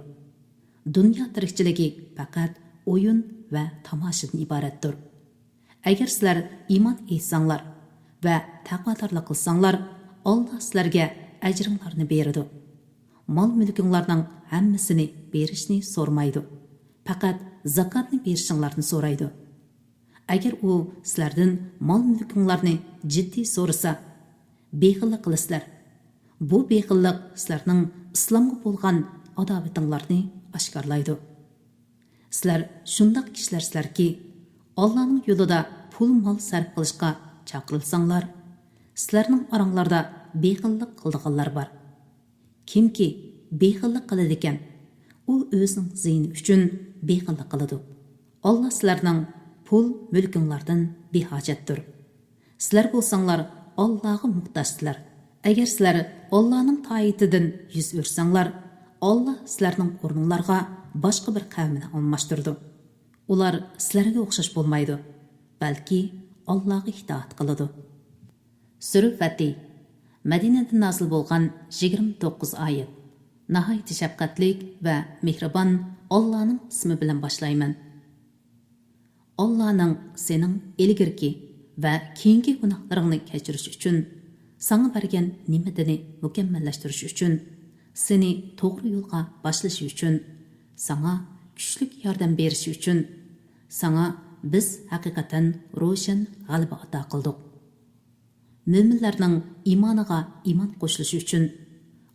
دۇنيا تىرىكچىلىكى پەقەت ئويۇن ۋە تاماشىدىن ئىبارەتتۇر. ئەگەر سىلەر ئىمان ئېيتساڭلار ۋە تەقۋادارلىق قىلساڭلار، ئاللا سىلەرگە ئەجرىڭلارنى بېرىدۇ. مال-مۈلكۈڭلارنىڭ ھەممىسىنى بېرىشنى سورىمايدۇ. پەقەت زاكاتنى بېرىشىڭلارنى سورايدۇ. ئەگەر ئۇ سىلەردىن مال-مۈلكۈڭلارنى جىددىي سورىسا، بېخىللىق قىلىسىلەر. بۇ بېخىللىق سىلەرنىڭ ئىسلامغا بولغان ئاداۋىتىڭلارنى ئاشكارىلايدۇ. سىلەر شۇنداق كىشىلەرسىلەركى، ئاللانىڭ يولىدا پۇل-مال سەرپ قىلىشقا چاقىرىلساڭلار، سىلەرنىڭ ئاراڭلاردا بېخىللىق قىلىدىغانلار بار. كىمكى بېخىللىق قىلىدىكەن، ئۇ ئۆزىنىڭ زىيىنى ئۈچۈن بېخىللىق قىلىدۇ. ئاللا سىلەرنىڭ پۇل-مۈلكۈڭلاردىن بىھاجەتتۇر. سىلەر بولساڭلار ئاللاغا موھتاجسىلەر. ئەگەر سىلەر ئاللانىڭ تائىتىدىن يۈز ئۆرۈسەڭلار، ئاللا سىلەرنىڭ ئورنۇڭلارغا باشقا بىر قەۋمنى ئالماشتۇرىدۇ. ئۇلار سىلەرگە ئوخشاش بولمايدۇ، بەلكى ئاللاغا ئىتائەت قىلىدۇ. سۈرە فەتى، مەدىنىدە نازىل بولغان يىگىرمە توققۇز ئايەت. ناھايىتى شەپقەتلىك ۋە مېھرىبان ئاللانىڭ ئىسمى بىلەن باشلايمەن. ئاللانىڭ سېنىڭ ئىلگىرىكى ۋە كېيىنكى گۇناھلىرىڭنى كەچۈرۈش ئۈچۈن، ساڭا بەرگەن نېمىتىنى مۇكەممەللەشتۈرۈش ئۈچۈن، سېنى توغرا يولغا باشلىشى ئۈچۈن، ساڭا كۈچلۈك ياردەم بېرىشى ئۈچۈن، ساڭا بىز ھەقىقەتەن روشەن غەلىبە ئاتا قىلدۇق. مۆمىنلەرنىڭ ئىمانىغا ئىمان قوشۇلۇشى ئۈچۈن،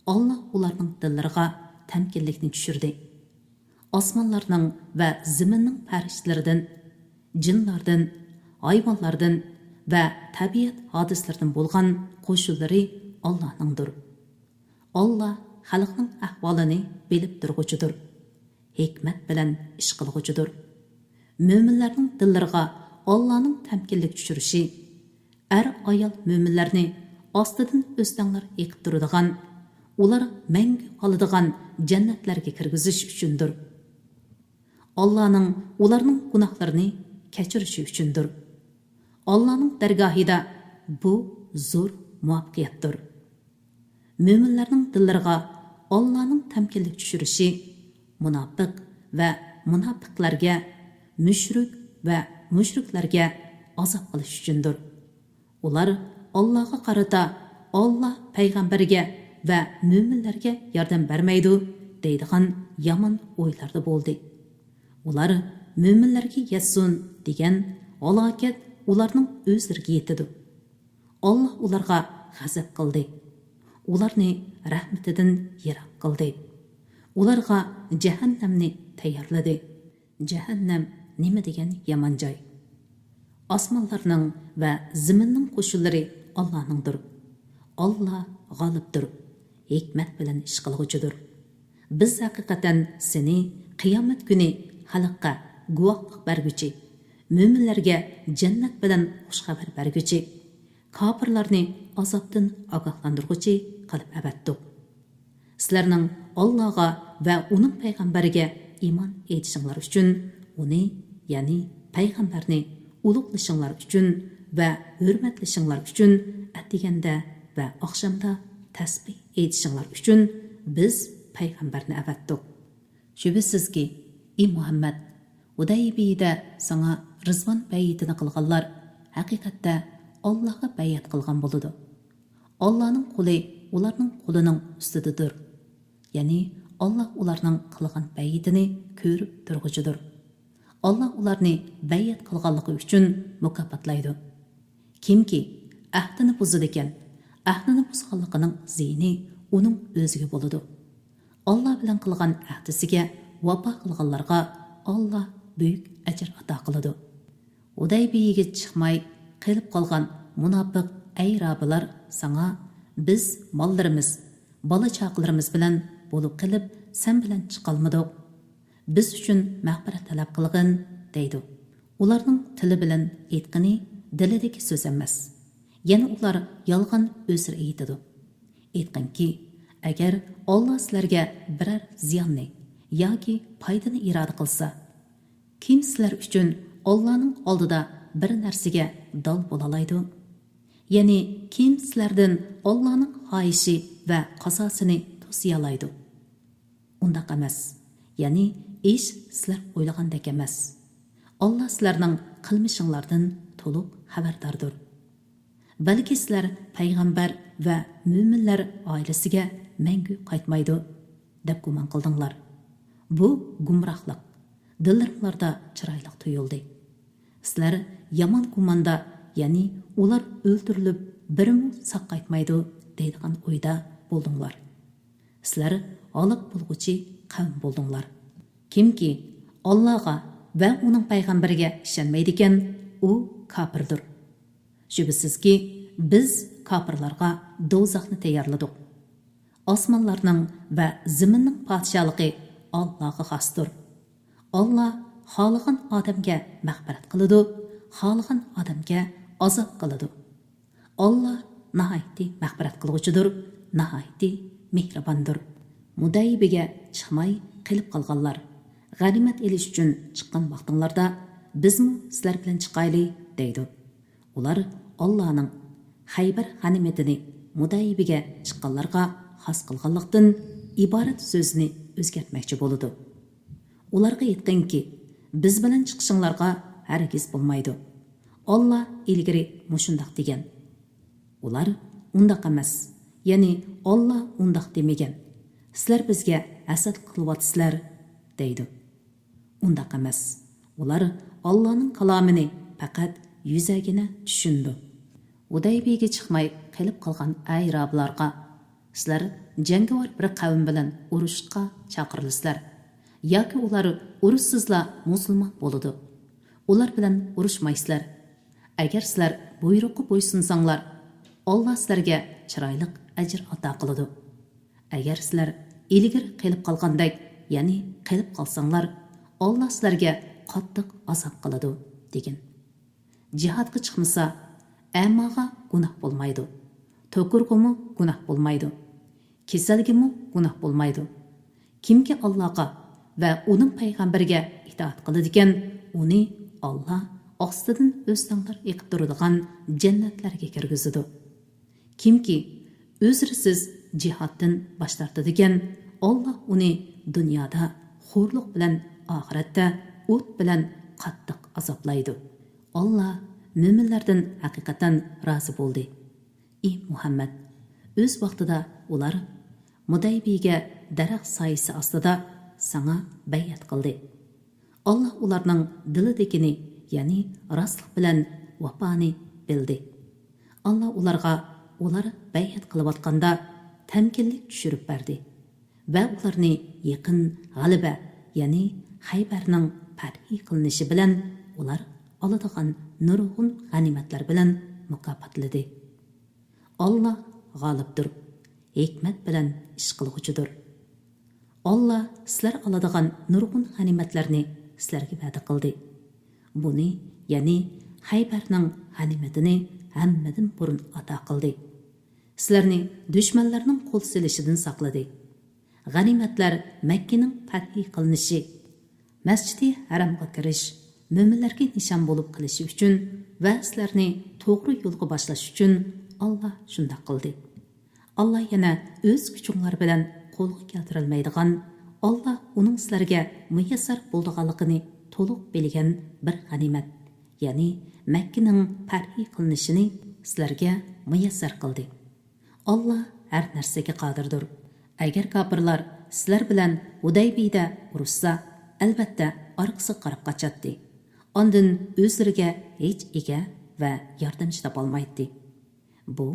ئاللا ئۇلارنىڭ دىللىرىغا تەمكىنلىكنى چۈشۈردى. ئاسمانلارنىڭ ۋە زېمىننىڭ پەرىشتىلىرىدىن، جىنلاردىن، ھايۋانلاردىن ۋە تەبىئەت ھادىسىلىرىدىن بولغان قوشۇنلىرى ئاللانىڭدۇر. ئاللا خەلقنىڭ ئەھۋالىنى بىلىپ تۇرغۇچىدۇر. ھېكمەت بىلەن ئىش قىلغۇچىدۇر. مۆمىنلەرنىڭ دىللىرىغا ئاللانىڭ تەمكىنلىك چۈشۈرۈشى، ئەر-ئايال مۆمىنلەرنى ئاستىدىن ئۆستەڭلار ئېقىپ تۇرىدىغان، ئۇلار مەڭگۈ قالىدىغان جەننەتلەرگە كىرگۈزۈش ئۈچۈندۇر. ئاللانىڭ ئۇلارنىڭ گۇناھلىرىنى كەچۈرۈشى ئۈچۈندۇر. ئاللانىڭ دەرگاھىدا بۇ زور مۇۋەپپەقىيەتتۇر. مۆمىنلەرنىڭ دىللىرىغا ئاللانىڭ تەمكىنلىك چۈشۈرۈشى مۇناپىق ۋە مۇناپىقلارگە، مۇشرىك ۋە مۇشرىكلارگە ئازاب قىلىش ئۈچۈندۇر. ئۇلار ئاللاغا قارىتا، ئاللا پەيغەمبەرگە ۋە مۆمىنلەرگە ياردەم بەرمەيدۇ دەيدىغان يامان ئويلاردا بولدى. ئۇلار مۆمىنلەرگە يەتسۇن دېگەن ھالاكەت ئۇلارنىڭ ئۆزلىرىگە يېتىدۇ. ئاللا ئۇلارغا غەزەپ قىلدى. ئۇلارنى رەھمىتىدىن يىراق قىلدى. ئۇلارغا جەھەننەمنى تەييارلىدى. جەھەننەم نېمە دېگەن يامان جاي! ئاسمانلارنىڭ ۋە زېمىننىڭ قوشۇنلىرى ئاللانىڭدۇر. ئاللا غالىبتۇر، ھېكمەت بىلەن ئىش قىلغۇچىدۇر. بىز ھەقىقەتەن سېنى قىيامەت كۈنى خەلققە گۇۋاھلىق بەرگۈچى، مۆمىنلەرگە جەننەت بىلەن خۇش خەۋەر بەرگۈچى، كاپىرلارنى ئازابتىن ئاگاھلاندۇرغۇچى قىلىپ ئەۋەتتۇق. سىلەرنىڭ ئاللاغا ۋە ئۇنىڭ پەيغەمبەرگە ئىمان ئېيتىشىڭلار ئۈچۈن، ئۇنى، يەنى پەيغەمبەرنى ئۇلۇغلىشىڭلار ئۈچۈن ۋە ھۆرمەتلىشىڭلار ئۈچۈن ئەتىگەندە ۋە ئاخشامدا تەسبىھ ئېيتىشىڭلار ئۈچۈن بىز پەيغەمبەرنى ئەۋەتتۇق. شۈبھىسىزكى، ئى مۇھەممەد، ھۇدەيبىيىدە ساڭا رىزۋان بەيئىتىنى قىلغانلار ھەقىقەتتە ئاللاغا بەيئەت قىلغان بولىدۇ. ئاللانىڭ قولى ئۇلارنىڭ قولىنىڭ ئۈستىدىدۇر. يەنى ئاللا ئۇلارنىڭ قىلغان بەيئىتىنى كۆرۈپ تۇرغۇچىدۇر. ئاللا ئۇلارنى بەيئەت قىلغانلىقى ئۈچۈن مۇكاپاتلايدۇ. كىمكى ئەھدىنى بۇزىدىكەن، ئەھدىنى بۇزغانلىقىنىڭ زىيىنى ئۇنىڭ ئۆزىگە بولىدۇ. ئاللا بىلەن قىلغان ئەھدىسىگە ۋاپا قىلغانلارغا ئاللا بۈيۈك ئەجىر ئاتا قىلىدۇ. ھۇدەيبىيىگە چىقماي قېلىپ قالغان مۇناپىق ئەرابلار ساڭا، بىز ماللىرىمىز، بالا-چاقىلىرىمىز بىلەن بولۇپ قېلىپ، سەن بىلەن چىقالمىدۇق. بىز ئۈچۈن مەغپىرەت تەلەپ قىلغىن، دەيدۇ. ئۇلارنىڭ تىلى بىلەن ئېيتقىنى دىلىدىكى سۆز ئەمەس. يەنە ئۇلار يالغان ئۆزرە ئېيتىدۇ. ئېيتقىنكى، ئەگەر ئاللا سىلەرگە بىرەر زىياننى ياكى پايدىنى ئىرادە قىلسا، كىم سىلەر ئۈچۈن ئاللانىڭ ئالدىدا بىر نەرسىگە دال بولالايدۇ؟ يەنى كىم سىلەردىن ئاللانىڭ خاھىشى ۋە قازاسىنى توسىيالايدۇ؟ ئۇنداق ئەمەس. يەنى ئىش سىلەر ئويلىغاندەك ئەمەس. ئاللا سىلەرنىڭ قىلمىشىڭلاردىن تولۇق خەۋەرداردۇر. بەلكى سىلەر پەيغەمبەر ۋە مۆمىنلەر ئائىلىسىگە مەڭگۈ قايتمايدۇ، دەپ گۇمان قىلدىڭلار. بۇ گۇمراھلىق دىللىرىڭلاردا چىرايلىق تۇيۇلدى. سىلەر يامان گۇماندا، يەنى ئۇلار ئۆلتۈرۈلۈپ، بىرىمۇ ساق قايتمايدۇ، دەيدىغان ئويدا بولدۇڭلار. سىلەر ھالاك بولغۇچى قەۋم بولدۇڭلار. كىمكى ئاللاغا ۋە ئۇنىڭ پەيغەمبىرىگە ئىشەنمەيدىكەن، ئۇ كاپىردۇر. شۈبھىسىزكى، بىز كاپىرلارغا دوزاخنى تەييارلىدۇق. ئاسمانلارنىڭ ۋە زېمىننىڭ پادىشاھلىقى ئاللاغا خاستۇر. ئاللا خالىغان ئادەمگە مەغپىرەت قىلىدۇ، خالىغان ئادەمگە ئازاب قىلىدۇ. ئاللا ناھايىتى مەغپىرەت قىلغۇچىدۇر، ناھايىتى مېھرىباندۇر. ھۇدەيبىيىگە چىقماي قېلىپ قالغانلار، غەنىيمەت ئېلىش ئۈچۈن چىققان ۋاقتىڭلاردا، بىزمۇ سىلەر بىلەن چىقايلى، دەيدۇ. ئۇلار ئاللانىڭ خەيبەر غەنىيمىتىنى ھۇدەيبىيىگە چىققانلارغا خاس قىلغانلىقتىن، ئىبارەت سۆزىنى ئۆزگەرتمەكچى بولىدۇ. ئۇلارغا ئېيتقىنكى، بىز بىلەن چىقىشىڭلارغا ھەرگىز بولمايدۇ. ئاللا ئىلگىرى مۇشۇنداق دېگەن. ئۇلار، ئۇنداق ئەمەس، يەنى ئاللا ئۇنداق دېمىگەن. سىلەر بىزگە ھەسەت قىلىۋاتىسىلەر، دەيدۇ. ئۇنداق ئەمەس. ئۇلار ئاللانىڭ كالامىنى پەقەت يۈزەگىنە چۈشىنىدۇ. ھۇدەيبىيىگە چىقماي قېلىپ قالغان ئەرابلارغا، سىلەر جەڭگىۋار بىر قەۋم بىلەن ئۇرۇشقا چاقىرىلىسىلەر ياكى ئۇلار ئۇرۇشسىزلا مۇسۇلمان بولىدۇ. ئۇلار بىلەن ئۇرۇشمايسىلەر. ئەگەر سىلەر بۇيرۇققا بويسۇنساڭلار، ئاللا سىلەرگە چىرايلىق ئەجىر ئاتا قىلىدۇ. ئەگەر سىلەر ئىلگىرى قېلىپ قالغاندەك يەنى قېلىپ قالساڭلار، ئاللا سىلەرگە قاتتىق ئازاب قىلىدۇ، دېگىن. جىھادقا چىقمىسا، ئەماغا گۇناھ بولمايدۇ، توكۇرغىمۇ گۇناھ بولمايدۇ، كېسەلگىمۇ گۇناھ بولمايدۇ. كىمكى ئاللاغا ۋە ئۇنىڭ پەيغەمبىرىگە ئىتائەت قىلىدىكەن، ئۇنى ئاللا ئاستىدىن ئۆستەڭلەر ئېقىپ تۇرىدىغان جەننەتلەرگە كىرگۈزىدۇ. كىمكى ئۆزرىسىز جىھادتىن باش تارتىدىكەن، ئاللا ئۇنى دۇنيادا خورلۇق بىلەن، ئاخىرەتتە ئوت بىلەن قاتتىق ئازابلايدۇ. ئاللا مۆمىنلەردىن ھەقىقەتەن رازى بولدى. ئى مۇھەممەد، ئۆز ۋاقتىدا ئۇلار مۇدەيبىيەگە دەرەخ سايىسى ئاستىدا ساڭا بەيئەت قىلدى. ئاللا ئۇلارنىڭ دىلىدىكىنى، يەنى راستلىق بىلەن ۋاپانى بىلدى. ئاللا ئۇلارغا ئۇلار بەيئەت قىلىۋاتقاندا تەمكىنلىك چۈشۈرۈپ بەردى ۋە ئۇلارنى يېقىن غەلىبە، يەنى خەيبەرنىڭ پەتھى قىلىنىشى بىلەن ئۇلار ئالىدىغان نۇرغۇن غەنىيمەتلەر بىلەن مۇكاپاتلىدى. ئاللا غالىبتۇر، ھېكمەت بىلەن ئىش قىلغۇچىدۇر. ئاللا سىلەر ئالىدىغان نۇرغۇن غەنىيمەتلەرنى سىلەرگە ۋەدە قىلدى. بۇنى، يەنى خەيبەرنىڭ غەنىيمىتىنى ھەممىدىن بۇرۇن ئاتا قىلدى. سىلەرنى دۈشمەنلەرنىڭ قول سېلىشىدىن ساقلىدى. غەنىيمەتلەر مەككىنىڭ پەتھى قىلىنىشى، مەسچىدى ھەرامغا كىرىش، مۆمىنلەرگە نىشان بولۇپ قېلىشى ئۈچۈن ۋە سىلەرنى توغرا يولغا باشلاش ئۈچۈن ئاللا شۇنداق قىلدى. ئاللا يەنە ئۆز كۈچۈڭلار بىلەن قولغا كەلتۈرەلمەيدىغان، ئاللا ئۇنىڭ سىلەرگە مۇيەسسەر بولىدىغانلىقىنى تولۇق بىلگەن بىر غەنىيمەت، يەنى مەككىنىڭ پەتھى قىلىنىشىنى سىلەرگە مۇيەسسەر قىلدى. ئاللا ھەر نەرسىگە قادىردۇر. ئەگەر كاپىرلار سىلەر بىلەن ھۇدەيبىيىدە ئۇرۇشسا، ئەلۋەتتە ئارقىسىغا قاراپ قاچاتتى. ئاندىن ئۆزلىرىگە ھېچ ئىگە ۋە ياردەمچى تاپالمايتتى. بۇ،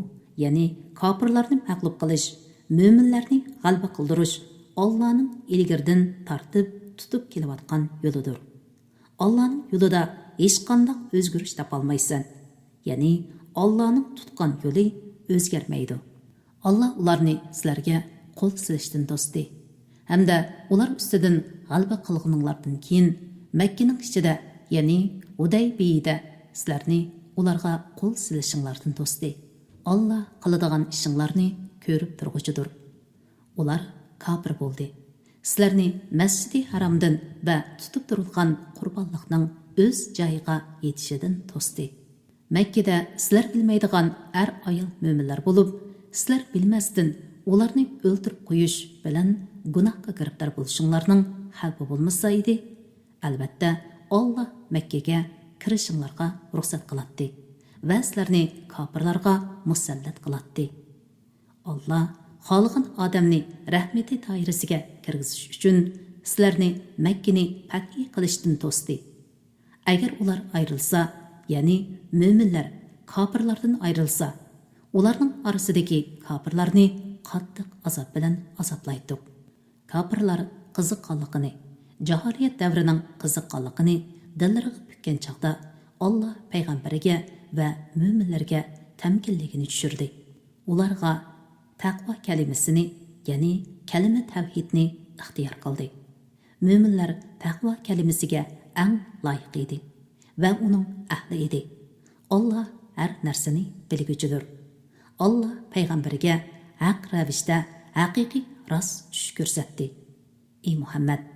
يەنى كاپىرلارنى مەغلۇپ قىلىش، مۆمىنلەرنى غەلىبە قىلدۇرۇش ئاللانىڭ ئىلگىرىدىن تارتىپ تۇتۇپ كېلىۋاتقان يولىدۇر. ئاللانىڭ يولىدا ھېچقانداق ئۆزگىرىش تاپالمايسەن. يەنى ئاللانىڭ تۇتقان يولى ئۆزگەرمەيدۇ. ئاللا ئۇلارنى سىلەرگە قول سېلىشتىن توستى ھەمدە ئۇلار ئۈستىدىن غەلىبە قىلغىنىڭلاردىن كېيىن مەككىنىڭ ئىچىدە، يەنى ھۇدەيبىيىدە سىلەرنى ئۇلارغا قول سېلىشىڭلاردىن توستى. ئاللا قىلىدىغان ئىشىڭلارنى كۆرۈپ تۇرغۇچىدۇر. ئۇلار كاپىر بولدى. سىلەرنى مەسچىدى ھارامدىن ۋە تۇتۇپ تۇرۇلغان قۇربانلىقنىڭ ئۆز جايىغا يېتىشىدىن توستى. مەككىدە سىلەر بىلمەيدىغان ئەر-ئايال مۆمىنلەر بولۇپ، سىلەر بىلمەستىن ئۇلارنى ئۆلتۈرۈپ قويۇش بىلەن گۇناھقا گىرىپتار بولۇشۇڭلارنىڭ خەۋپى بولمىسا ئىدى، ئەلۋەتتە، ئاللا مەككىگە كىرىشىڭلارغا رۇخسەت قىلاتتى ۋە سىلەرنى كاپىرلارغا مۇسەللەت قىلاتتى. ئاللا خالىغان ئادەمنى رەھمىتى دائىرىسىگە كىرگۈزۈش ئۈچۈن سىلەرنى مەككىنى پەتھى قىلىشتىن توستى. ئەگەر ئۇلار ئايرىلسا، يەنى مۆمىنلەر كاپىرلاردىن ئايرىلسا، ئۇلارنىڭ ئارىسىدىكى كاپىرلارنى قاتتىق ئازاب بىلەن ئازابلايتتۇق. كاپىرلار قىزىققانلىقىنى، جاھىلىيەت دەۋرىنىڭ قىزىققانلىقىنى دىللىرىغا پۈككەن چاغدا، ئاللا پەيغەمبىرىگە ۋە مۆمىنلەرگە تەمكىنلىكىنى چۈشۈردى. ئۇلارغا تەقۋا كەلىمىسىنى، يەنى كەلىمە تەۋھىدنى ئىختىيار قىلدى. مۆمىنلەر تەقۋا كەلىمىسىگە ئەڭ لايىق ئىدى ۋە ئۇنىڭ ئەھلى ئىدى. ئاللا ھەر نەرسىنى بىلگۈچىدۇر. ئاللا پەيغەمبىرىگە ھەق رەۋىشتە ھەقىقىي راست چۈش كۆرسەتتى. ئى مۇھەممەد،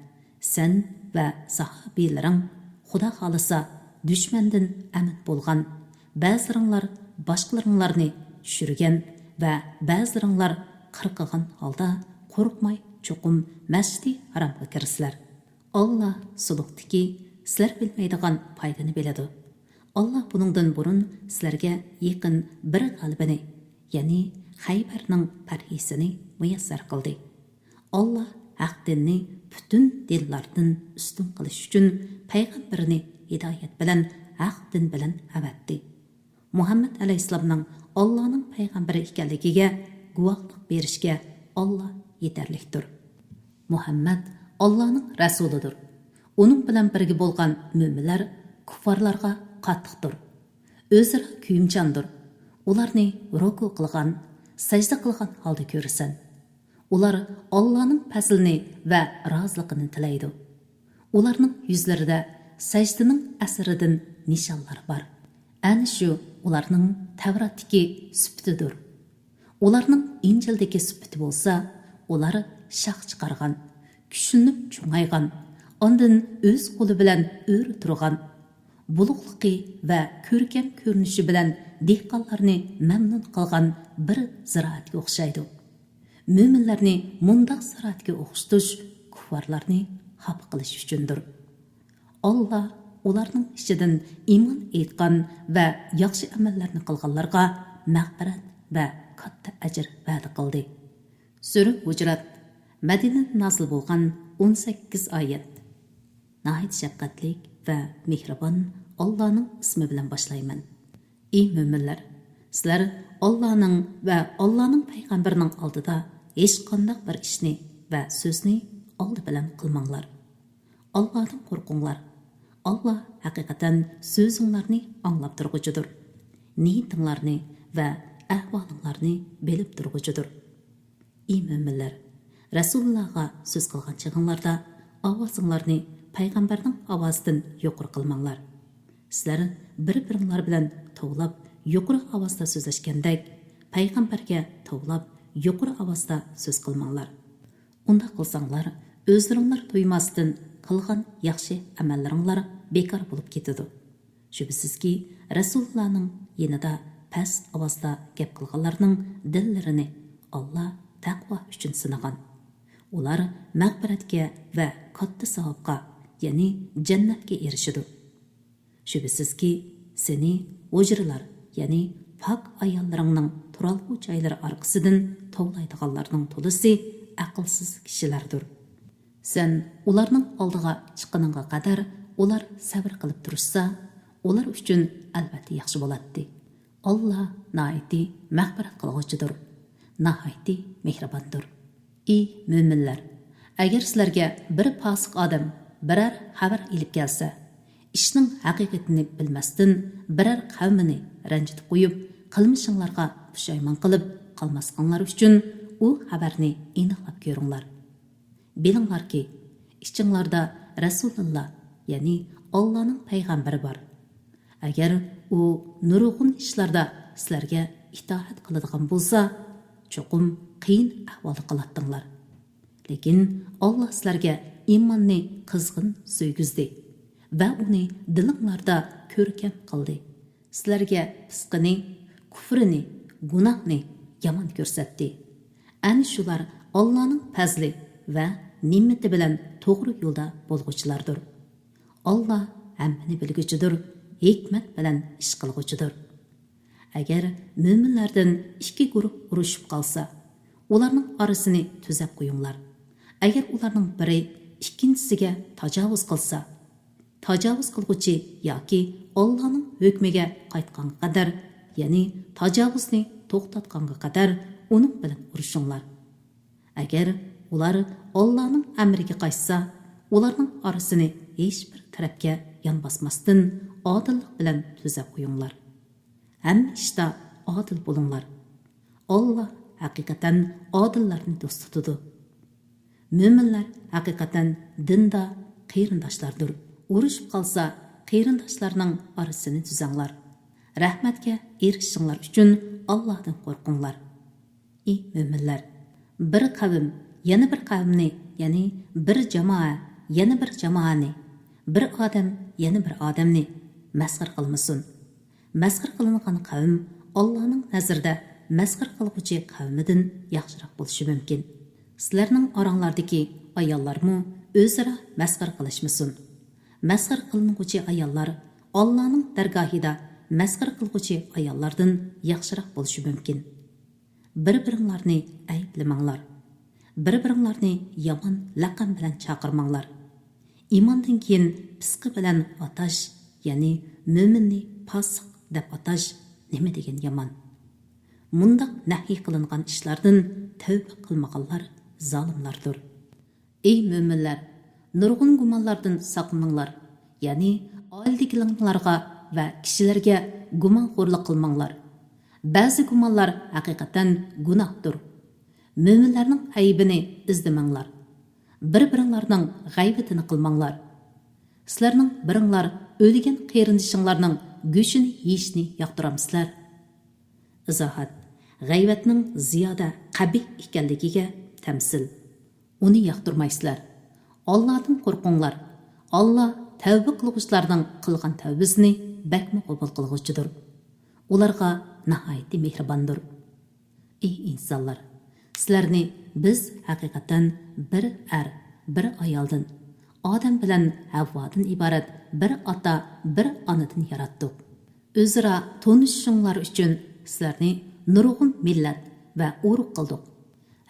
سەن ۋە ساھابىلىرىڭ خۇدا خالىسا دۈشمەندىن ئەمىن بولغان، بەزىلىرىڭلار باشقىلىرىڭلارنى چۈشۈرگەن ۋە بەزىلىرىڭلار قىرقىغان ھالدا قورقماي چوقۇم مەسچىدى ھارامغا كىرىسىلەر. ئاللا سۇلۇقتىكى سىلەر بىلمەيدىغان پايدىنى بىلىدۇ. ئاللا بۇنىڭدىن بۇرۇن سىلەرگە يېقىن بىر غەلىبىنى، يەنى خەيبەرنىڭ پەتھىسىنى مۇيەسسەر قىلدى. ئاللا ھەق دىننى پۈتۈن دىنلاردىن ئۈستۈن قىلىش ئۈچۈن پەيغەمبىرىنى ھىدايەت بىلەن، ھەق دىن بىلەن ئەۋەتتى. مۇھەممەد ئەلەيھىسسالامنىڭ ئاللانىڭ پەيغەمبىرى ئىكەنلىكىگە گۇۋاھلىق بېرىشكە ئاللا يېتەرلىكتۇر. مۇھەممەد ئاللانىڭ رەسۇلىدۇر. ئۇنىڭ بىلەن بىرگە بولغان مۆمىنلەر كۇففارلارغا قاتتىقتۇر. ئۆزئارا كۆيۈمچاندۇر. ئۇلارنى رۇكۇ قىلغان، سەجدە قىلغان ھالدا كۆرىسەن. ئۇلار ئاللانىڭ پەزلىنى ۋە رازىلىقىنى تىلەيدۇ. ئۇلارنىڭ يۈزلىرىدە سەجدىنىڭ ئەسىرىدىن نىشانلار بار. ئەنە شۇ ئۇلارنىڭ تەۋراتتىكى سۈپىتىدۇر. ئۇلارنىڭ ئىنجىلدىكى سۈپىتى بولسا، ئۇلار شاخ چىقارغان، كۈچلىنىپ چوڭايغان، ئاندىن ئۆز قولى بىلەن ئۆرە تۇرغان، بۇلۇقلۇقى ۋە كۆركەم كۆرۈنۈشى بىلەن دېھقانلارنى مەمنۇن قىلغان بىر زىرائەتكە ئوخشايدۇ. مۆمىنلەرنى مۇنداق زىرائەتكە ئوخشىتىش كۇففارلارنى خاپا قىلىش ئۈچۈندۇر. ئاللا ئۇلارنىڭ ئىچىدىن ئىمان ئېيتقان ۋە ياخشى ئەمەللەرنى قىلغانلارغا مەغپىرەت ۋە كاتتا ئەجىر ۋەدە قىلدى. سۈرە ھۇجرات، مەدىنىدە نازىل بولغان، ئون سەككىز ئايەت. ناھايىتى شەپقەتلىك ۋە مېھرىبان ئاللانىڭ ئىسمى بىلەن باشلايمەن. ئى مۆمىنلەر، سىلەر ئاللانىڭ ۋە ئاللانىڭ پەيغەمبىرىنىڭ ئالدىدا ھېچقانداق بىر ئىشنى ۋە سۆزنى ئالدى بىلەن قىلماڭلار. ئاللادىن قورقۇڭلار. ئاللا ھەقىقەتەن سۆزۈڭلارنى ئاڭلاپ تۇرغۇچىدۇر. نىيىتىڭلارنى ۋە ئەھۋالىڭلارنى بىلىپ تۇرغۇچىدۇر. ئى مۆمىنلەر، رەسۇلۇللاغا سۆز قىلغان چېغىڭلاردا ئاۋازىڭلارنى پەيغەمبەرنىڭ ئاۋازىدىن يۇقىرى قىلماڭلار. سىلەر بىر-بىرىڭلار بىلەن توۋلاپ يۇقىرى ئاۋازدا سۆزلەشكەندەك، پەيغەمبەرگە توۋلاپ يۇقىرى ئاۋازدا سۆز قىلماڭلار. ئۇنداق قىلساڭلار، ئۆزلىرىڭلار تۇيماستىن قىلغان ياخشى ئەمەللىرىڭلار بىكار بولۇپ كېتىدۇ. شۈبھىسىزكى، رەسۇلۇللانىڭ يېنىدا پەس ئاۋازدا گەپ قىلغانلارنىڭ دىللىرىنى ئاللا تەقۋا ئۈچۈن سىنىغان. ئۇلار مەغپىرەتكە ۋە كاتتا ساۋابقا، يەنى جەننەتكە ئېرىشىدۇ. شۈبھىسىزكى، سېنى ھۇجرىلار، يەنى پاك ئاياللىرىڭنىڭ تۇرالغۇ جايلىرى ئارقىسىدىن توۋلايدىغانلارنىڭ تولىسى ئەقىلسىز كىشىلەردۇر. سەن ئۇلارنىڭ ئالدىغا چىققىنىڭغا قەدەر ئۇلار سەۋر قىلىپ تۇرۇشسا، ئۇلار ئۈچۈن ئەلۋەتتە ياخشى بولاتتى. ئاللا ناھايىتى مەغپىرەت قىلغۇچىدۇر، ناھايىتى مېھرىباندۇر. ئى مۆمىنلەر! ئەگەر سىلەرگە بىر پاسىق ئادەم بىرەر خەۋەر ئېلىپ كەلسە، ئىشنىڭ ھەقىقىتىنى بىلمەستىن بىرەر قەۋمىنى رەنجىتىپ قويۇپ، قىلمىشىڭلارغا پۇشايمان قىلىپ قالماسلىقىڭلار ئۈچۈن ئۇ خەۋەرنى ئېنىقلاپ كۆرۈڭلار. بىلىڭلاركى، ئىچىڭلاردا رەسۇلۇللا، يەنى ئاللانىڭ پەيغەمبىرى بار. ئەگەر ئۇ نۇرغۇن ئىشلاردا سىلەرگە ئىتائەت قىلىدىغان بولسا، چوقۇم قىيىن ئەھۋالدا قالاتتىڭلار. لېكىن ئاللا سىلەرگە ئىماننى قىزغىن سۆيگۈزدى ۋە ئۇنى دىلىڭلاردا كۆركەم قىلدى. سىلەرگە پىسقىنى، كۇفرىنى، گۇناھنى يامان كۆرسەتتى. ئەنە شۇلار ئاللانىڭ پەزلى ۋە نېمىتى بىلەن توغرا يولدا بولغۇچىلاردۇر. ئاللا ھەممىنى بىلگۈچىدۇر، ھېكمەت بىلەن ئىش قىلغۇچىدۇر. ئەگەر مۆمىنلەردىن ئىككى گۇرۇھ ئۇرۇشۇپ قالسا، ئۇلارنىڭ ئارىسىنى تۈزەپ قويۇڭلار. ئەگەر ئۇلارنىڭ بىرى ئىككىنچىسىگە تاجاۋۇز قىلسا، تاجاۋۇز قىلغۇچى ياكى ئاللانىڭ ھۆكمىگە قايتقانغا قەدەر، يەنى تاجاۋۇزنى توختاتقانغا قەدەر ئۇنىڭ بىلەن ئۇرۇشۇڭلار. ئەگەر ئۇلار ئاللانىڭ ئەمرىگە قايتسا، ئۇلارنىڭ ئارىسىنى ھېچبىر تەرەپكە يان باسماستىن، ئادىللىق بىلەن تۈزەپ قويۇڭلار. ھەممە ئىشتا ئادىل بولۇڭلار. ئاللا ھەقىقەتەن ئادىللارنى دوست تۇتىدۇ. مۆمىنلەر ھەقىقەتەن دىندا قېرىنداشلاردۇر. ئۇرۇشۇپ قالسا، قېرىنداشلارنىڭ ئارىسىنى تۈزەڭلار. رەھمەتكە ئېرىشىشىڭلار ئۈچۈن ئاللادىن قورقۇڭلار. ئى مۆمىنلەر! بىر قەۋم يەنە بىر قەۋمنى، يەنى بىر جامائە يەنە بىر جامائەنى، بىر ئادەم يەنە بىر ئادەمنى مەسخىرە قىلمىسۇن. مەسخىرە قىلىنغان قەۋم ئاللانىڭ نەزىرىدە مەسخىرە قىلغۇچى قەۋمىدىن ياخشىراق بولۇشى مۇمكىن. سىلەرنىڭ ئاراڭلاردىكى ئاياللارمۇ ئۆزئارا مەسخىرە قىلىشمىسۇن. مەسخىرە قىلىنغۇچى ئاياللار ئاللانىڭ دەرگاھىدا مەسخىرە قىلغۇچى ئاياللاردىن ياخشىراق بولۇشى مۇمكىن. بىر-بىرىڭلارنى ئەيىبلىمەڭلار. بىر-بىرىڭلارنى يامان لەقەم بىلەن چاقىرماڭلار. ئىماندىن كېيىن پىسقى بىلەن ئاتاش، يەنى مۆمىننى پاسىق دەپ ئاتاش نېمە دېگەن يامان! مۇنداق نەھيى قىلىنغان ئىشلاردىن تەۋبە قىلمىغانلار زالىملاردۇر. ئەي مۆمىنلەر، نۇرغۇن گۇمانلاردىن ساقلىنىڭلار، يەنى ئائىلىدىكىلىرىڭلارغا ۋە كىشىلەرگە گۇمانخورلۇق قىلماڭلار. بەزى گۇمانلار ھەقىقەتەن گۇناھتۇر. مۆمىنلەرنىڭ ئەيىبىنى ئىزدىمەڭلار. بىر-بىرىڭلارنىڭ غەيۋىتىنى قىلماڭلار. سىلەرنىڭ بىرىڭلار ئۆلگەن قېرىندىشىڭلارنىڭ گۆشىنى يېيىشنى ياقتۇرامسىلەر؟ ئىزاھات، غەيۋەتنىڭ زىيادە قەبىھ ئىكەنلىكىگە تەمسىل. ئۇنى ياقتۇرمايسىلەر. ئاللادىن قورقۇڭلار. ئاللا تەۋبە قىلغۇچىلارنىڭ قىلغان تەۋبىسىنى بەكمۇ قوبۇل قىلغۇچىدۇر. ئۇلارغا ناھايىتى مېھرىباندۇر. ئى ئىنسانلار! سىلەرنى بىز ھەقىقەتەن بىر ئەر، بىر ئايالدىن، ئادەم بىلەن ھەۋۋادىن ئىبارەت بىر ئاتا، بىر ئانىدىن ياراتتۇق. ئۆزئارا تونۇشۇشۇڭلار ئۈچۈن سىلەرنى نۇرغۇن مىللەت ۋە ئۇرۇق قىلدۇق.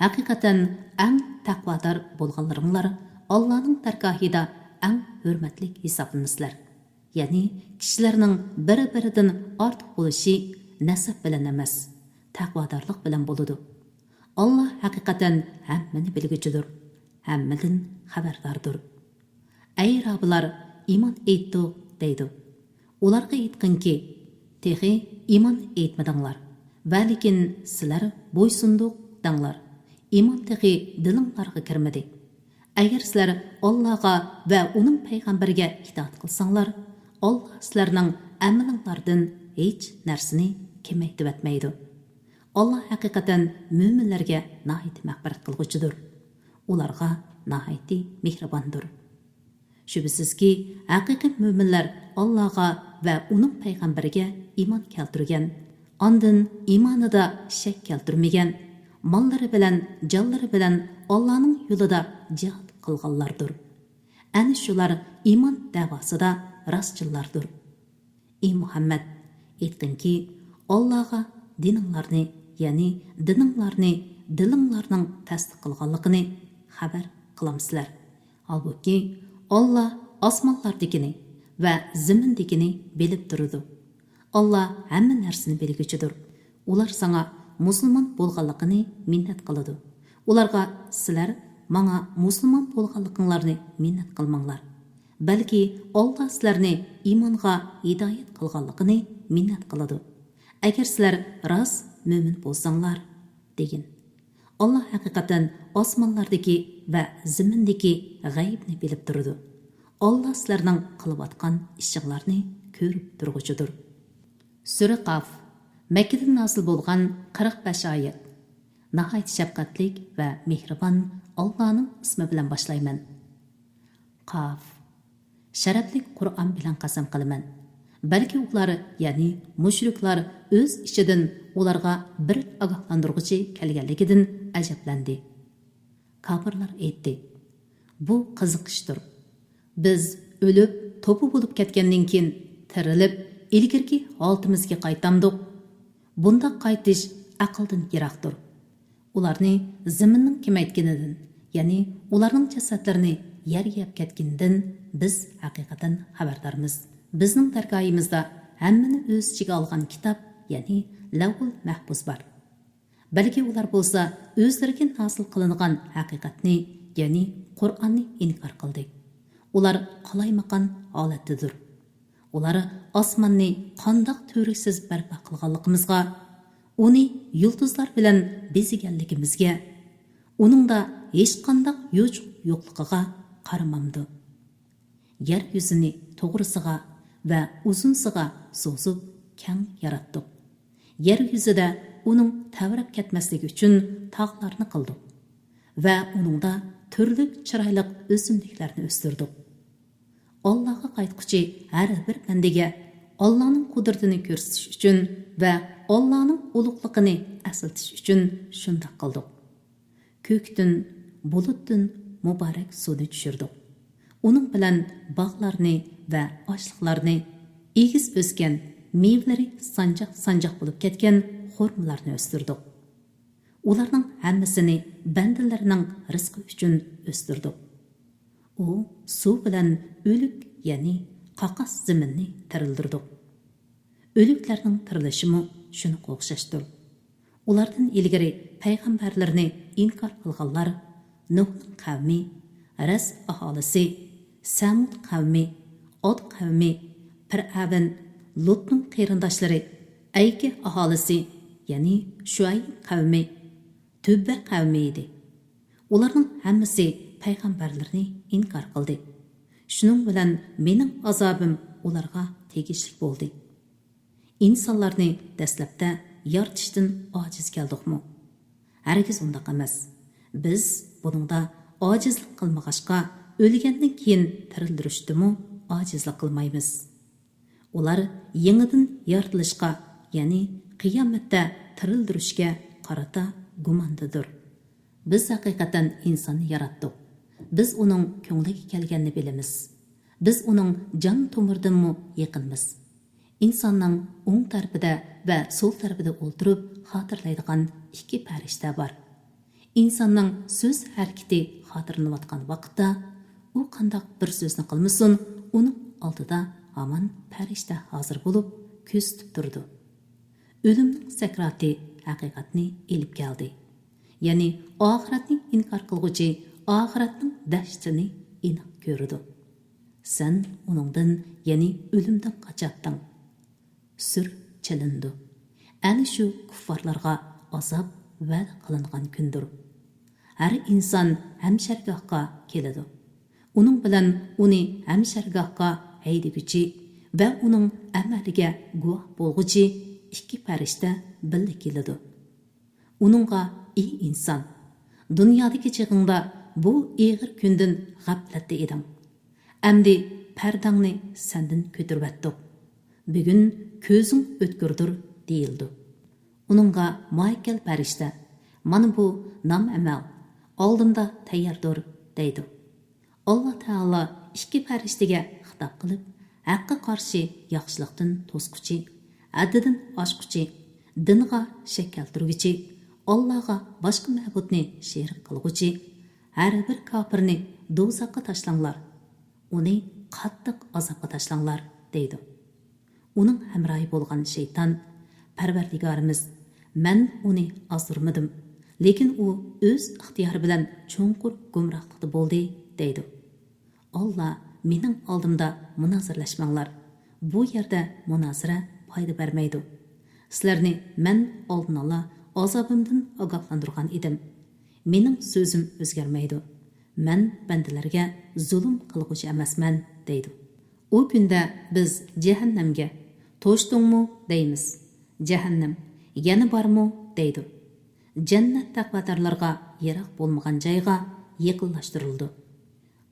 ھەقىقەتەن ئەڭ تەقۋادار بولغانلىرىڭلار ئاللانىڭ دەرگاھىدا ئەڭ ھۆرمەتلىك ھېسابلىنىسىلەر. يەنى كىشىلەرنىڭ بىر-بىرىدىن ئارتۇق بولۇشى نەسەب بىلەن ئەمەس، تەقۋادارلىق بىلەن بولىدۇ. ئاللا ھەقىقەتەن ھەممىنى بىلگۈچىدۇر، ھەممىدىن خەۋەرداردۇر. ئەي رابىلار، ئىمان ئېيتتۇق دەيدۇ. ئۇلارغا ئېيتقىنكى، تېخى ئىمان ئېيتمىدىڭلار، ۋەلىكىن سىلەر بويسۇندۇق دەڭلار. ئىمان تېخى دىلىڭلارغا كىرمىدى. ئەگەر سىلەر ئاللاغا ۋە ئۇنىڭ پەيغەمبىرىگە ئىتائەت قىلساڭلار، ئاللا سىلەرنىڭ ئەمىلىڭلاردىن ھېچ نەرسىنى كېمەيتىۋەتمەيدۇ. ئاللا ھەقىقەتەن مۆمىنلەرگە ناھايىتى مەغپىرەت قىلغۇچىدۇر. ئۇلارغا ناھايىتى مېھرىباندۇر. شۈبھىسىزكى، ھەقىقىي مۆمىنلەر ئاللاغا ۋە ئۇنىڭ پەيغەمبىرىگە ئىمان كەلتۈرگەن، ئاندىن ئىمانىدا شەك كەلتۈرمىگەن، ماللىرى بىلەن، جانلىرى بىلەن ئاللانىڭ يولىدا جىھاد قىلغانلاردۇر. ئەنە شۇلار ئىمان دەۋاسىدا راستچىللاردۇر. ئى مۇھەممەد، ئېيتقىنكى، ئاللاغا دىنىڭلارنى، يەنى دىنىڭلارنى، دىلىڭلارنىڭ تەستىق قىلغانلىقىنى خەۋەر قىلامسىلەر؟ ھالبۇكى، ئاللا ئاسمانلاردىكىنى ۋە زېمىندىكىنى بىلىپ تۇرىدۇ. ئاللا ھەممە نەرسىنى بىلگۈچىدۇر. ئۇلار ساڭا مۇسۇلمان بولغانلىقىنى مىننەت قىلىدۇ. ئۇلارغا سىلەر ماڭا مۇسۇلمان بولغانلىقىڭلارنى مىننەت قىلماڭلار. بەلكى ئاللا سىلەرنى ئىمانغا ھىدايەت قىلغانلىقىنى مىننەت قىلىدۇ. ئەگەر سىلەر راست مۆمىن بولساڭلار، دېگىن. ئاللا ھەقىقەتەن ئاسمانلاردىكى ۋە زېمىندىكى غەيىبنى بىلىپ تۇرىدۇ. ئاللا سىلەرنىڭ قىلىۋاتقان ئىشىڭلارنى كۆرۈپ تۇرغۇچىدۇر. سۈرە قاف، مەككىدىن نازىل بولغان، قىرىق بەش ئايەت. ناھايىتى شەپقەتلىك ۋە مېھرىبان ئاللانىڭ ئىسمى بىلەن باشلايمەن. قاف. شەرەپلىك قۇرئان بىلەن قەسەم قىلىمەن. بەلكى ئۇلار، يەنى مۇشرىكلار ئۆز ئىچىدىن ئۇلارغا بىر ئاگاھلاندۇرغۇچى كەلگەنلىكىدىن ئەجەبلەندى. كاپىرلار ئېيتتى: «بۇ قىزىق ئىشتۇر. بىز ئۆلۈپ، توپا بولۇپ كەتكەندىن كېيىن تىرىلىپ، ئىلگىرىكى ھالىتىمىزگە قايتامدۇق؟ بۇنداق قايتىش ئەقىلدىن يىراقتۇر.» ئۇلارنى زېمىننىڭ كېمەيتكىنىدىن، يەنى ئۇلارنىڭ جەسەتلىرىنى يەر يەپ كەتكىنىدىن بىز ھەقىقەتەن خەۋەردارمىز. بىزنىڭ دەرگاھىمىزدا ھەممىنى ئۆز ئىچىگە ئالغان كىتاب، يەنى لەۋھۇل مەھپۇز بار. بەلكى ئۇلار بولسا ئۆزلىرىگە نازىل قىلىنغان ھەقىقەتنى، يەنى قۇرئاننى ئىنكار قىلدى. ئۇلار قالايمىقان ھالەتتىدۇر. ئۇلار ئاسماننى قانداق تۈۋرۈكسىز بەرپا قىلغانلىقىمىزغا، ئۇنى يۇلتۇزلار بىلەن بېزىگەنلىكىمىزگە، ئۇنىڭدا ھېچقانداق يوچۇق يوقلۇقىغا قارىمامدۇ؟ يەر يۈزىنى توغرىسىغا ۋە ئۇزۇنسىغا سوزۇپ كەڭ ياراتتۇق. يەر يۈزىدە ئۇنىڭ تەۋرەپ كەتمەسلىكى ئۈچۈن تاغلارنى قىلدۇق ۋە ئۇنىڭدا تۈرلۈك چىرايلىق ئۆسۈملۈكلەرنى ئۆستۈردۇق. ئاللاغا قايتقۇچى ھەر بىر بەندىگە ئاللانىڭ قۇدرىتىنى كۆرسىتىش ئۈچۈن ۋە ئاللانىڭ ئۇلۇغلۇقىنى ئەسلىتىش ئۈچۈن شۇنداق قىلدۇق. كۆكتىن، بۇلۇتتىن مۇبارەك سۇنى چۈشۈردۇق. ئۇنىڭ بىلەن باغلارنى ۋە ئاشلىقلارنى، ئېگىز ئۆسكەن، مېۋىلىرى سانجاق-سانجاق بولۇپ كەتكەن خورمىلارنى ئۆستۈردۇق. ئۇلارنىڭ ھەممىسىنى بەندىلىرىنىڭ رىزقى ئۈچۈن ئۆستۈردۇق. ئۇ سۇ بىلەن ئۆلۈك، يەنى قاقاس زېمىننى تىرىلدۈردۇق. ئۆلۈكلەرنىڭ تىرىلىشىمۇ شۇنىڭغا ئوخشاشتۇر. ئۇلاردىن ئىلگىرى پەيغەمبەرلىرىنى ئىنكار قىلغانلار نۇھنىڭ قەۋمى، رەس ئاھالىسى، سەمۇد قەۋمى، ئاد قەۋمى، پىرئەۋن، لۇتنىڭ قېرىنداشلىرى، ئەيكە ئاھالىسى، يەنى شۇئەيب قەۋمى، تۇببە قەۋمى ئىدى. ئۇلارنىڭ ھەممىسى پەيغەمبەرلىرىنى ئىنكار قىلدى. شۇنىڭ بىلەن مېنىڭ ئازابىم ئۇلارغا تېگىشلىك بولدى. ئىنسانلارنى دەسلەپتە يارىتىشتىن ئاجىز كەلدۇقمۇ؟ ھەرگىز ئۇنداق ئەمەس. بىز بۇنىڭدا ئاجىزلىق قىلمىغاچقا، ئۆلگەندىن كېيىن تىرىلدۈرۈشتىمۇ ئاجىزلىق قىلمايمىز. ئۇلار يېڭىدىن يارىتىلىشقا، يەنى قىيامەتتە تىرىلدۈرۈشكە قارىتا گۇماندىدۇر. بىز ھەقىقەتەن ئىنساننى ياراتتۇق. بىز ئۇنىڭ كۆڭلىگە كەلگەننى بىلىمىز. بىز ئۇنىڭ جان تومۇرىدىنمۇ يېقىنمىز. ئىنساننىڭ ئوڭ تەرىپىدە ۋە سول تەرىپىدە ئولتۇرۇپ خاتىرىلەيدىغان ئىككى پەرىشتە بار. ئىنساننىڭ سۆز ھەرىكىتى خاتىرىلىنىۋاتقان ۋاقىتتا، ئۇ قانداق بىر سۆزنى قىلمىسۇن، ئۇنىڭ ئالدىدا ھامان پەرىشتە ھازىر بولۇپ، كۆزىتىپ تۇرىدۇ. ئۆلۈمنىڭ سەكراتى ھەقىقەتنى ئېلىپ كەلدى. يەنى ئاخىرەتنى ئىنكار قىلغۇچى ئاخىرەتنىڭ دەھشىتىنى ئېنىق كۆرىدۇ. سەن ئۇنىڭدىن، يەنى ئۆلۈمدىن قاچاتتىڭ. سۈر چېلىنىدۇ. ئەنە شۇ كۇففارلارغا ئازاب ۋەدە قىلىنغان كۈندۇر. ھەر ئىنسان ھەمشەرگاھقا كېلىدۇ. ئۇنىڭ بىلەن ئۇنى ھەمشەرگاھقا ھەيدىگۈچى ۋە ئۇنىڭ ئەمەلىگە گۇۋاھ بولغۇچى ئىككى پەرىشتە بىللە كېلىدۇ. ئۇنىڭغا: «ئى ئىنسان! دۇنيادىكى چېغىڭدا بۇ ئېغىر كۈندىن غەپلەتتە ئىدىڭ. ئەمدى پەردەڭنى سەندىن كۆتۈرۈۋەتتۇق. بۈگۈن كۆزۈڭ ئۆتكۈردۇر» دېيىلىدۇ. ئۇنىڭغا مۇئەككەل پەرىشتە: «مانا بۇ نام ئەمەل، ئالدىمدا تەيياردۇر» دەيدۇ. ئاللا تائالا ئىككى پەرىشتىگە خىتاب قىلىپ، ھەققە قارشى ياخشىلىقتىن توسقۇچى، ھەددىدىن ئاشقۇچى، دىنغا شەك كەلتۈرگۈچى، ئاللاغا باشقا مەبۇدنى شېرىك قىلغۇچى ھەر بىر كاپىرنى دوزاخقا تاشلاڭلار، ئۇنى قاتتىق ئازابقا تاشلاڭلار دەيدۇ. ئۇنىڭ ھەمراھى بولغان شەيتان: «پەرۋەردىگارىمىز، مەن ئۇنى ئازدۇرمىدىم، لېكىن ئۇ ئۆز ئىختىيارى بىلەن چوڭقۇر گۇمراھلىقتا بولدى» دەيدۇ. ئاللا: «مېنىڭ ئالدىمدا مۇنازىرىلەشمەڭلار. بۇ يەردە مۇنازىرە پايدا بەرمەيدۇ. سىلەرنى مەن ئالدىن ئالا ئازابىمدىن ئاگاھلاندۇرغان ئىدىم. مېنىڭ سۆزۈم ئۆزگەرمەيدۇ. مەن بەندىلەرگە زۇلۇم قىلغۇچى ئەمەسمەن» دەيدۇ. ئۇ كۈندە بىز جەھەننەمگە: «توشتۇڭمۇ؟» دەيمىز. جەھەننەم: «يەنە بارمۇ؟» دەيدۇ. جەننەت تەقۋادارلارغا يىراق بولمىغان جايغا يېقىنلاشتۇرۇلىدۇ.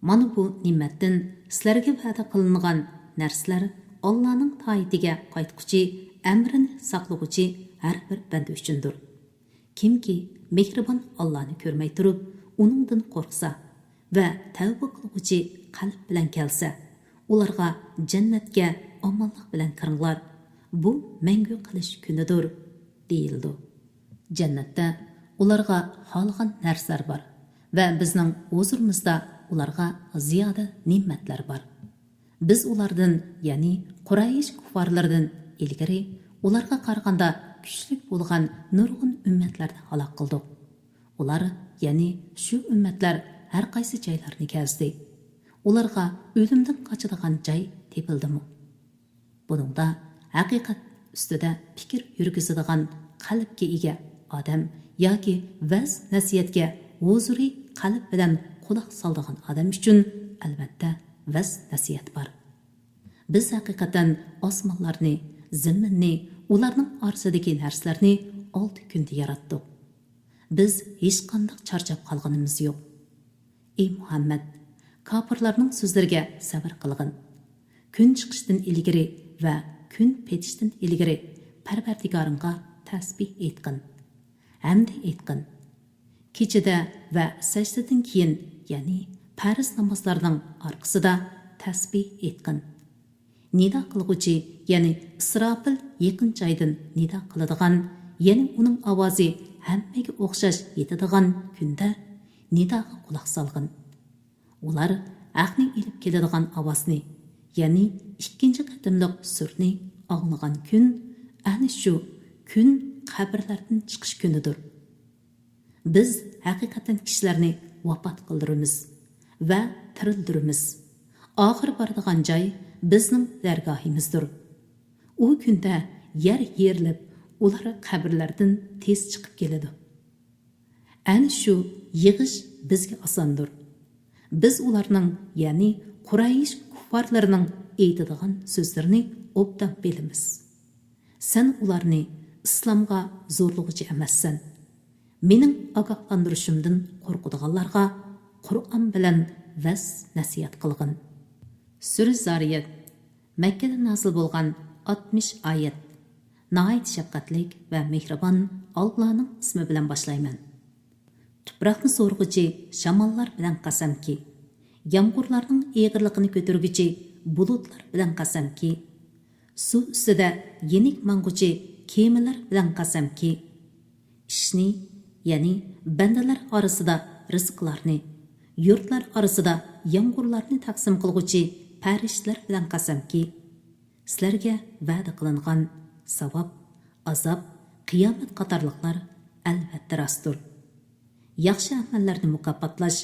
مانا بۇ نېمەتتىن سىلەرگە ۋەدە قىلىنغان نەرسىلەر ئاللانىڭ تائىتىگە قايتقۇچى، ئەمرىنى ساقلىغۇچى ھەر بىر بەندە ئۈچۈندۇر. كىمكى مېھرىبان ئاللانى كۆرمەي تۇرۇپ ئۇنىڭدىن قورقسا ۋە تەۋبە قىلغۇچى قەلب بىلەن كەلسە، ئۇلارغا جەننەتكە ئامانلىق بىلەن كىرىڭلار، بۇ مەڭگۈ قېلىش كۈنىدۇر دېيىلىدۇ. جەننەتتە ئۇلارغا خالىغان نەرسىلەر بار ۋە بىزنىڭ ھۇزۇرىمىزدا ئۇلارغا زىيادە نېمەتلەر بار. بىز ئۇلاردىن، يەنى قۇرەيش كۇففارلىرىدىن ئىلگىرى ئۇلارغا قارىغاندا كۈچلۈك بولغان نۇرغۇن ئۈممەتلەرنى ھالاك قىلدۇق. ئۇلار، يەنى شۇ ئۈممەتلەر ھەر قايسى جايلارنى كەزدى. ئۇلارغا ئۆلۈمدىن قاچىدىغان جاي تېپىلدىمۇ؟ بۇنىڭدا ھەقىقەت ئۈستىدە پىكىر يۈرگۈزىدىغان قەلبكە ئىگە ئادەم ياكى ۋەز-نەسىھەتكە ھۇزۇرى قەلب بىلەن قۇلاق سالىدىغان ئادەم ئۈچۈن، ئەلۋەتتە، ۋەز-نەسىھەت بار. بىز ھەقىقەتەن ئاسمانلارنى، زېمىننى، ئۇلارنىڭ ئارىسىدىكى نەرسىلەرنى ئالتە كۈندە ياراتتۇق. بىز ھېچقانداق چارچاپ قالغىنىمىز يوق. ئى مۇھەممەد، كاپىرلارنىڭ سۆزلىرىگە سەۋر قىلغىن. كۈن چىقىشتىن ئىلگىرى ۋە كۈن پېتىشتىن ئىلگىرى پەرۋەردىگارىڭغا تەسبىھ ئېيتقىن، ھەمدە ئېيتقىن. كېچىدە ۋە سەجدىدىن كېيىن، يەنى پەرز نامازلارنىڭ ئارقىسىدا تەسبىھ ئېيتقىن. نىدا قىلغۇچى، يەنى ئىسراپىل يېقىن جايدىن نىدا قىلىدىغان، يەنى ئۇنىڭ ئاۋازى ھەممىگە ئوخشاش يېتىدىغان كۈندە نىداغا قۇلاق سالغىن. ئۇلار ھەقنى ئېلىپ كېلىدىغان ئاۋازنى، يەنى ئىككىنچى قېتىملىق سۈرنى ئاڭلىغان كۈن، ئەنە شۇ كۈن قەبرىلەردىن چىقىش كۈنىدۇر. بىز ھەقىقەتەن كىشىلەرنى ۋاپات قىلدۇرىمىز ۋە تىرىلدۈرىمىز. ئاخىر بارىدىغان جاي بىزنىڭ دەرگاھىمىزدۇر. ئۇ كۈندە يەر يېرىلىپ، ئۇلار قەبرىلەردىن تېز چىقىپ كېلىدۇ. ئەنە شۇ يىغىش بىزگە ئاساندۇر. بىز ئۇلارنىڭ، يەنى قۇرەيش كۇففارلىرىنىڭ ئېيتىدىغان سۆزلىرىنى ئوبدان بىلىمىز. سەن ئۇلارنى ئىسلامغا زورلىغۇچى ئەمەسسەن. مېنىڭ ئاگاھلاندۇرۇشۇمدىن قورقىدىغانلارغا قۇرئان بىلەن ۋەز-نەسىھەت قىلغىن. سۈرە زارىيەت. مەككىدە نازىل بولغان ئاتمىش ئايەت. ناھايىتى شەپقەتلىك ۋە مېھرىبان ئاللانىڭ ئىسمى بىلەن باشلايمەن. تۇپراقنى سورىغۇچى شاماللار بىلەن قەسەمكى، يامغۇرلارنىڭ ئېغىرلىقىنى كۆتۈرگۈچى بۇلۇتلار بىلەن قەسەمكى، سۇ ئۈستىدە يېنىك ماڭغۇچى كېمىلەر بىلەن قەسەمكى، ئىشنى، يەنى بەندىلەر ئارىسىدا رىزىقلارنى، يۇرتلار ئارىسىدا يامغۇرلارنى تەقسىم قىلغۇچى پەرىشتىلەر بىلەن قەسەمكى، سىلەرگە ۋەدە قىلىنغان ساۋاب، ئازاب، قىيامەت قاتارلىقلار ئەلۋەتتە راستتۇر. ياخشى ئەمەللەرنى مۇكاپاتلاش،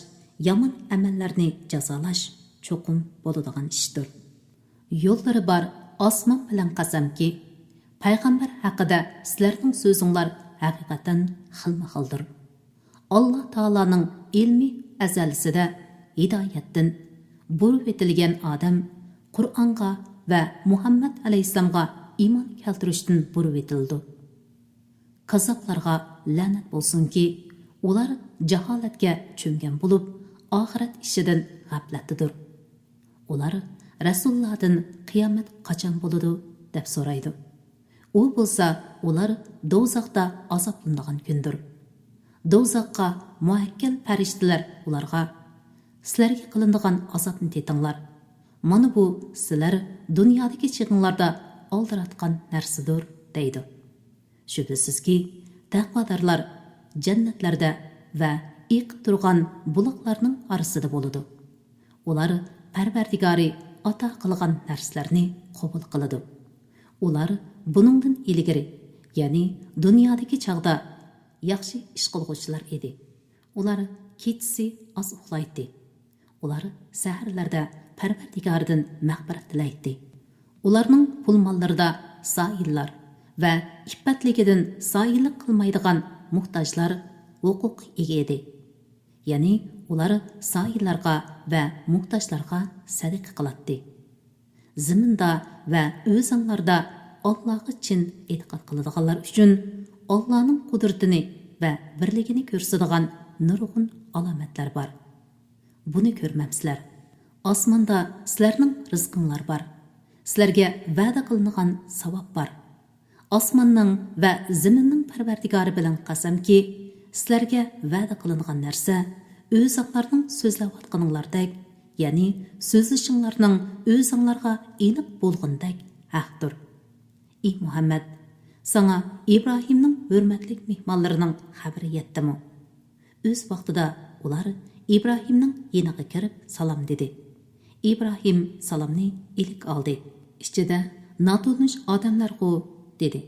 يامان ئەمەللەرنى جازالاش چوقۇم بولىدىغان ئىشتۇر. يوللىرى بار ئاسمان بىلەن قەسەمكى، پەيغەمبەر ھەققىدە سىلەرنىڭ سۆزۈڭلار ھەقىقەتەن خىلمۇ خىلدۇر. ئاللا تائالانىڭ ئىلمى ئەزەلىسىدە ھىدايەتتىن بۇرۇۋېتىلگەن ئادەم قۇرئانغا ۋە مۇھەممەد ئەلەيھىسسالامغا ئىمان كەلتۈرۈشتىن بۇرۇۋېتىلىدۇ. كاززاپلارغا لەنەت بولسۇنكى، ئۇلار جاھالەتكە چۆمگەن بولۇپ، ئاخىرەت ئىشىدىن غەپلەتتىدۇر. ئۇلار رەسۇللاردىن قىيامەت قاچان بولىدۇ؟ دەپ سورايدۇ. ئۇ بولسا ئۇلار دوزاختا ئازابلىنىدىغان كۈندۇر. دوزاخقا مۇئەككەل پەرىشتىلەر ئۇلارغا، سىلەرگە قىلىنىدىغان ئازابنى تېتىڭلار. مانا بۇ سىلەر دۇنيادىكى چېغىڭلاردا ئالدىراتقان نەرسىدۇر، دەيدۇ. شۈبھىسىزكى، تەقۋادارلار جەننەتلەردە ۋە ئېقىپ تۇرغان بۇلاقلارنىڭ ئارىسىدا بولىدۇ. ئۇلار پەرۋەردىگارى ئاتا قىلغان نەرسىلەرنى قوبۇل قىلىدۇ. ئۇلار بۇنىڭدىن ئىلگىرى، يەنى دۇنيادىكى چاغدا ياخشى ئىش قىلغۇچىلار ئىدى. ئۇلار كېچىسى ئاز ئۇخلايتتى. ئۇلار سەھەرلەردە پەرۋەردىگارىدىن مەغپىرەت تىلەيتتى. ئۇلارنىڭ پۇل-ماللىرىدا سائىللار ۋە ئىپپەتلىكىدىن سائىللىق قىلمايدىغان موھتاجلار ھوقۇققا ئىگە ئىدى. يەنى ئۇلار سائىللارغا ۋە موھتاجلارغا سەدىقە قىلاتتى. زېمىندا ۋە ئۆزەڭلاردا ئاللاغا چىن ئېتىقاد قىلىدىغانلار ئۈچۈن ئاللانىڭ قۇدرىتىنى ۋە بىرلىكىنى كۆرسىتىدىغان نۇرغۇن ئالامەتلەر بار. بۇنى كۆرمەمسىلەر؟ ئاسماندا سىلەرنىڭ رىزقىڭلار بار. سىلەرگە ۋەدە قىلىنغان ساۋاب بار. ئاسماننىڭ ۋە زېمىننىڭ پەرۋەردىگارى بىلەن قەسەمكى، سىلەرگە ۋەدە قىلىنغان نەرسە ئۆزۈڭلارنىڭ سۆزلەۋاتقىنىڭلاردەك، يەنى سۆزلىشىڭلارنىڭ ئۆزۈڭلارغا ئېنىق بولغىنىدەك ھەقتۇر. ئى مۇھەممەد، ساڭا ئىبراھىمنىڭ ھۆرمەتلىك مېھمانلىرىنىڭ خەۋىرى يەتتىمۇ؟ ئۆز ۋاقتىدا ئۇلار ئىبراھىمنىڭ يېنىغا كىرىپ سالام دېدى. ئىبراھىم سالامنى ئىلىك ئالدى. ئىچىدە ناتونۇش ئادەملەرغۇ دېدى.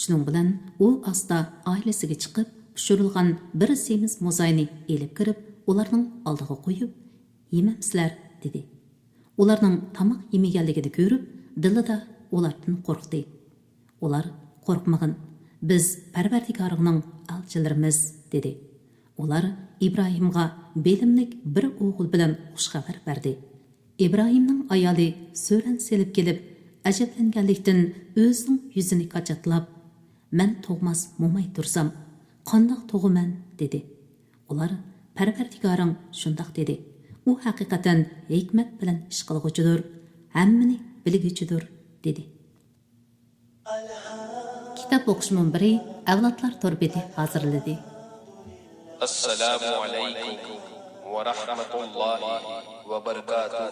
شۇنىڭ بىلەن ئۇ ئاستا ئائىلىسىگە چىقىپ، ئۇچۇرۇلغان بىر سېمىز موزاينى ئېلىپ كىرىپ، ئۇلارنىڭ ئالدىغا قويۇپ، يېمەمسىلەر؟ دېدى. ئۇلارنىڭ تاماق يېمىگەنلىكىنى كۆرۈپ، دىلىدا ئۇلاردىن قورقتى. ئۇلار، قورقمىغىن، بىز پەرۋەردىگارىڭنىڭ ئەلچىلىرىمىز، دېدى. ئۇلار ئىبراھىمغا بىلىملىك بىر ئوغۇل بىلەن خۇش خەۋەر بەردى. ئىبراھىمنىڭ ئايالى سۆرەن سېلىپ كېلىپ، ئەجەبلەنگەنلىكتىن ئۆزىنىڭ يۈزىنى كاچاتلاپ، مەن تۇغماس موماي تۇرسام، قانداق تۇغىمەن؟ دېدى. ئۇلار، پەرۋەردىگارىڭ شۇنداق دېدى. ئۇ ھەقىقەتەن ھېكمەت بىلەن ئىش قىلغۇچىدۇر، ھەممىنى بىلگۈچىدۇر، دېدى. كىتاب ئوقۇش مۇنبىرى ئەۋلادلار تور بېتى ھازىرلىدى. السلام عليكم ورحمة الله وبركاته.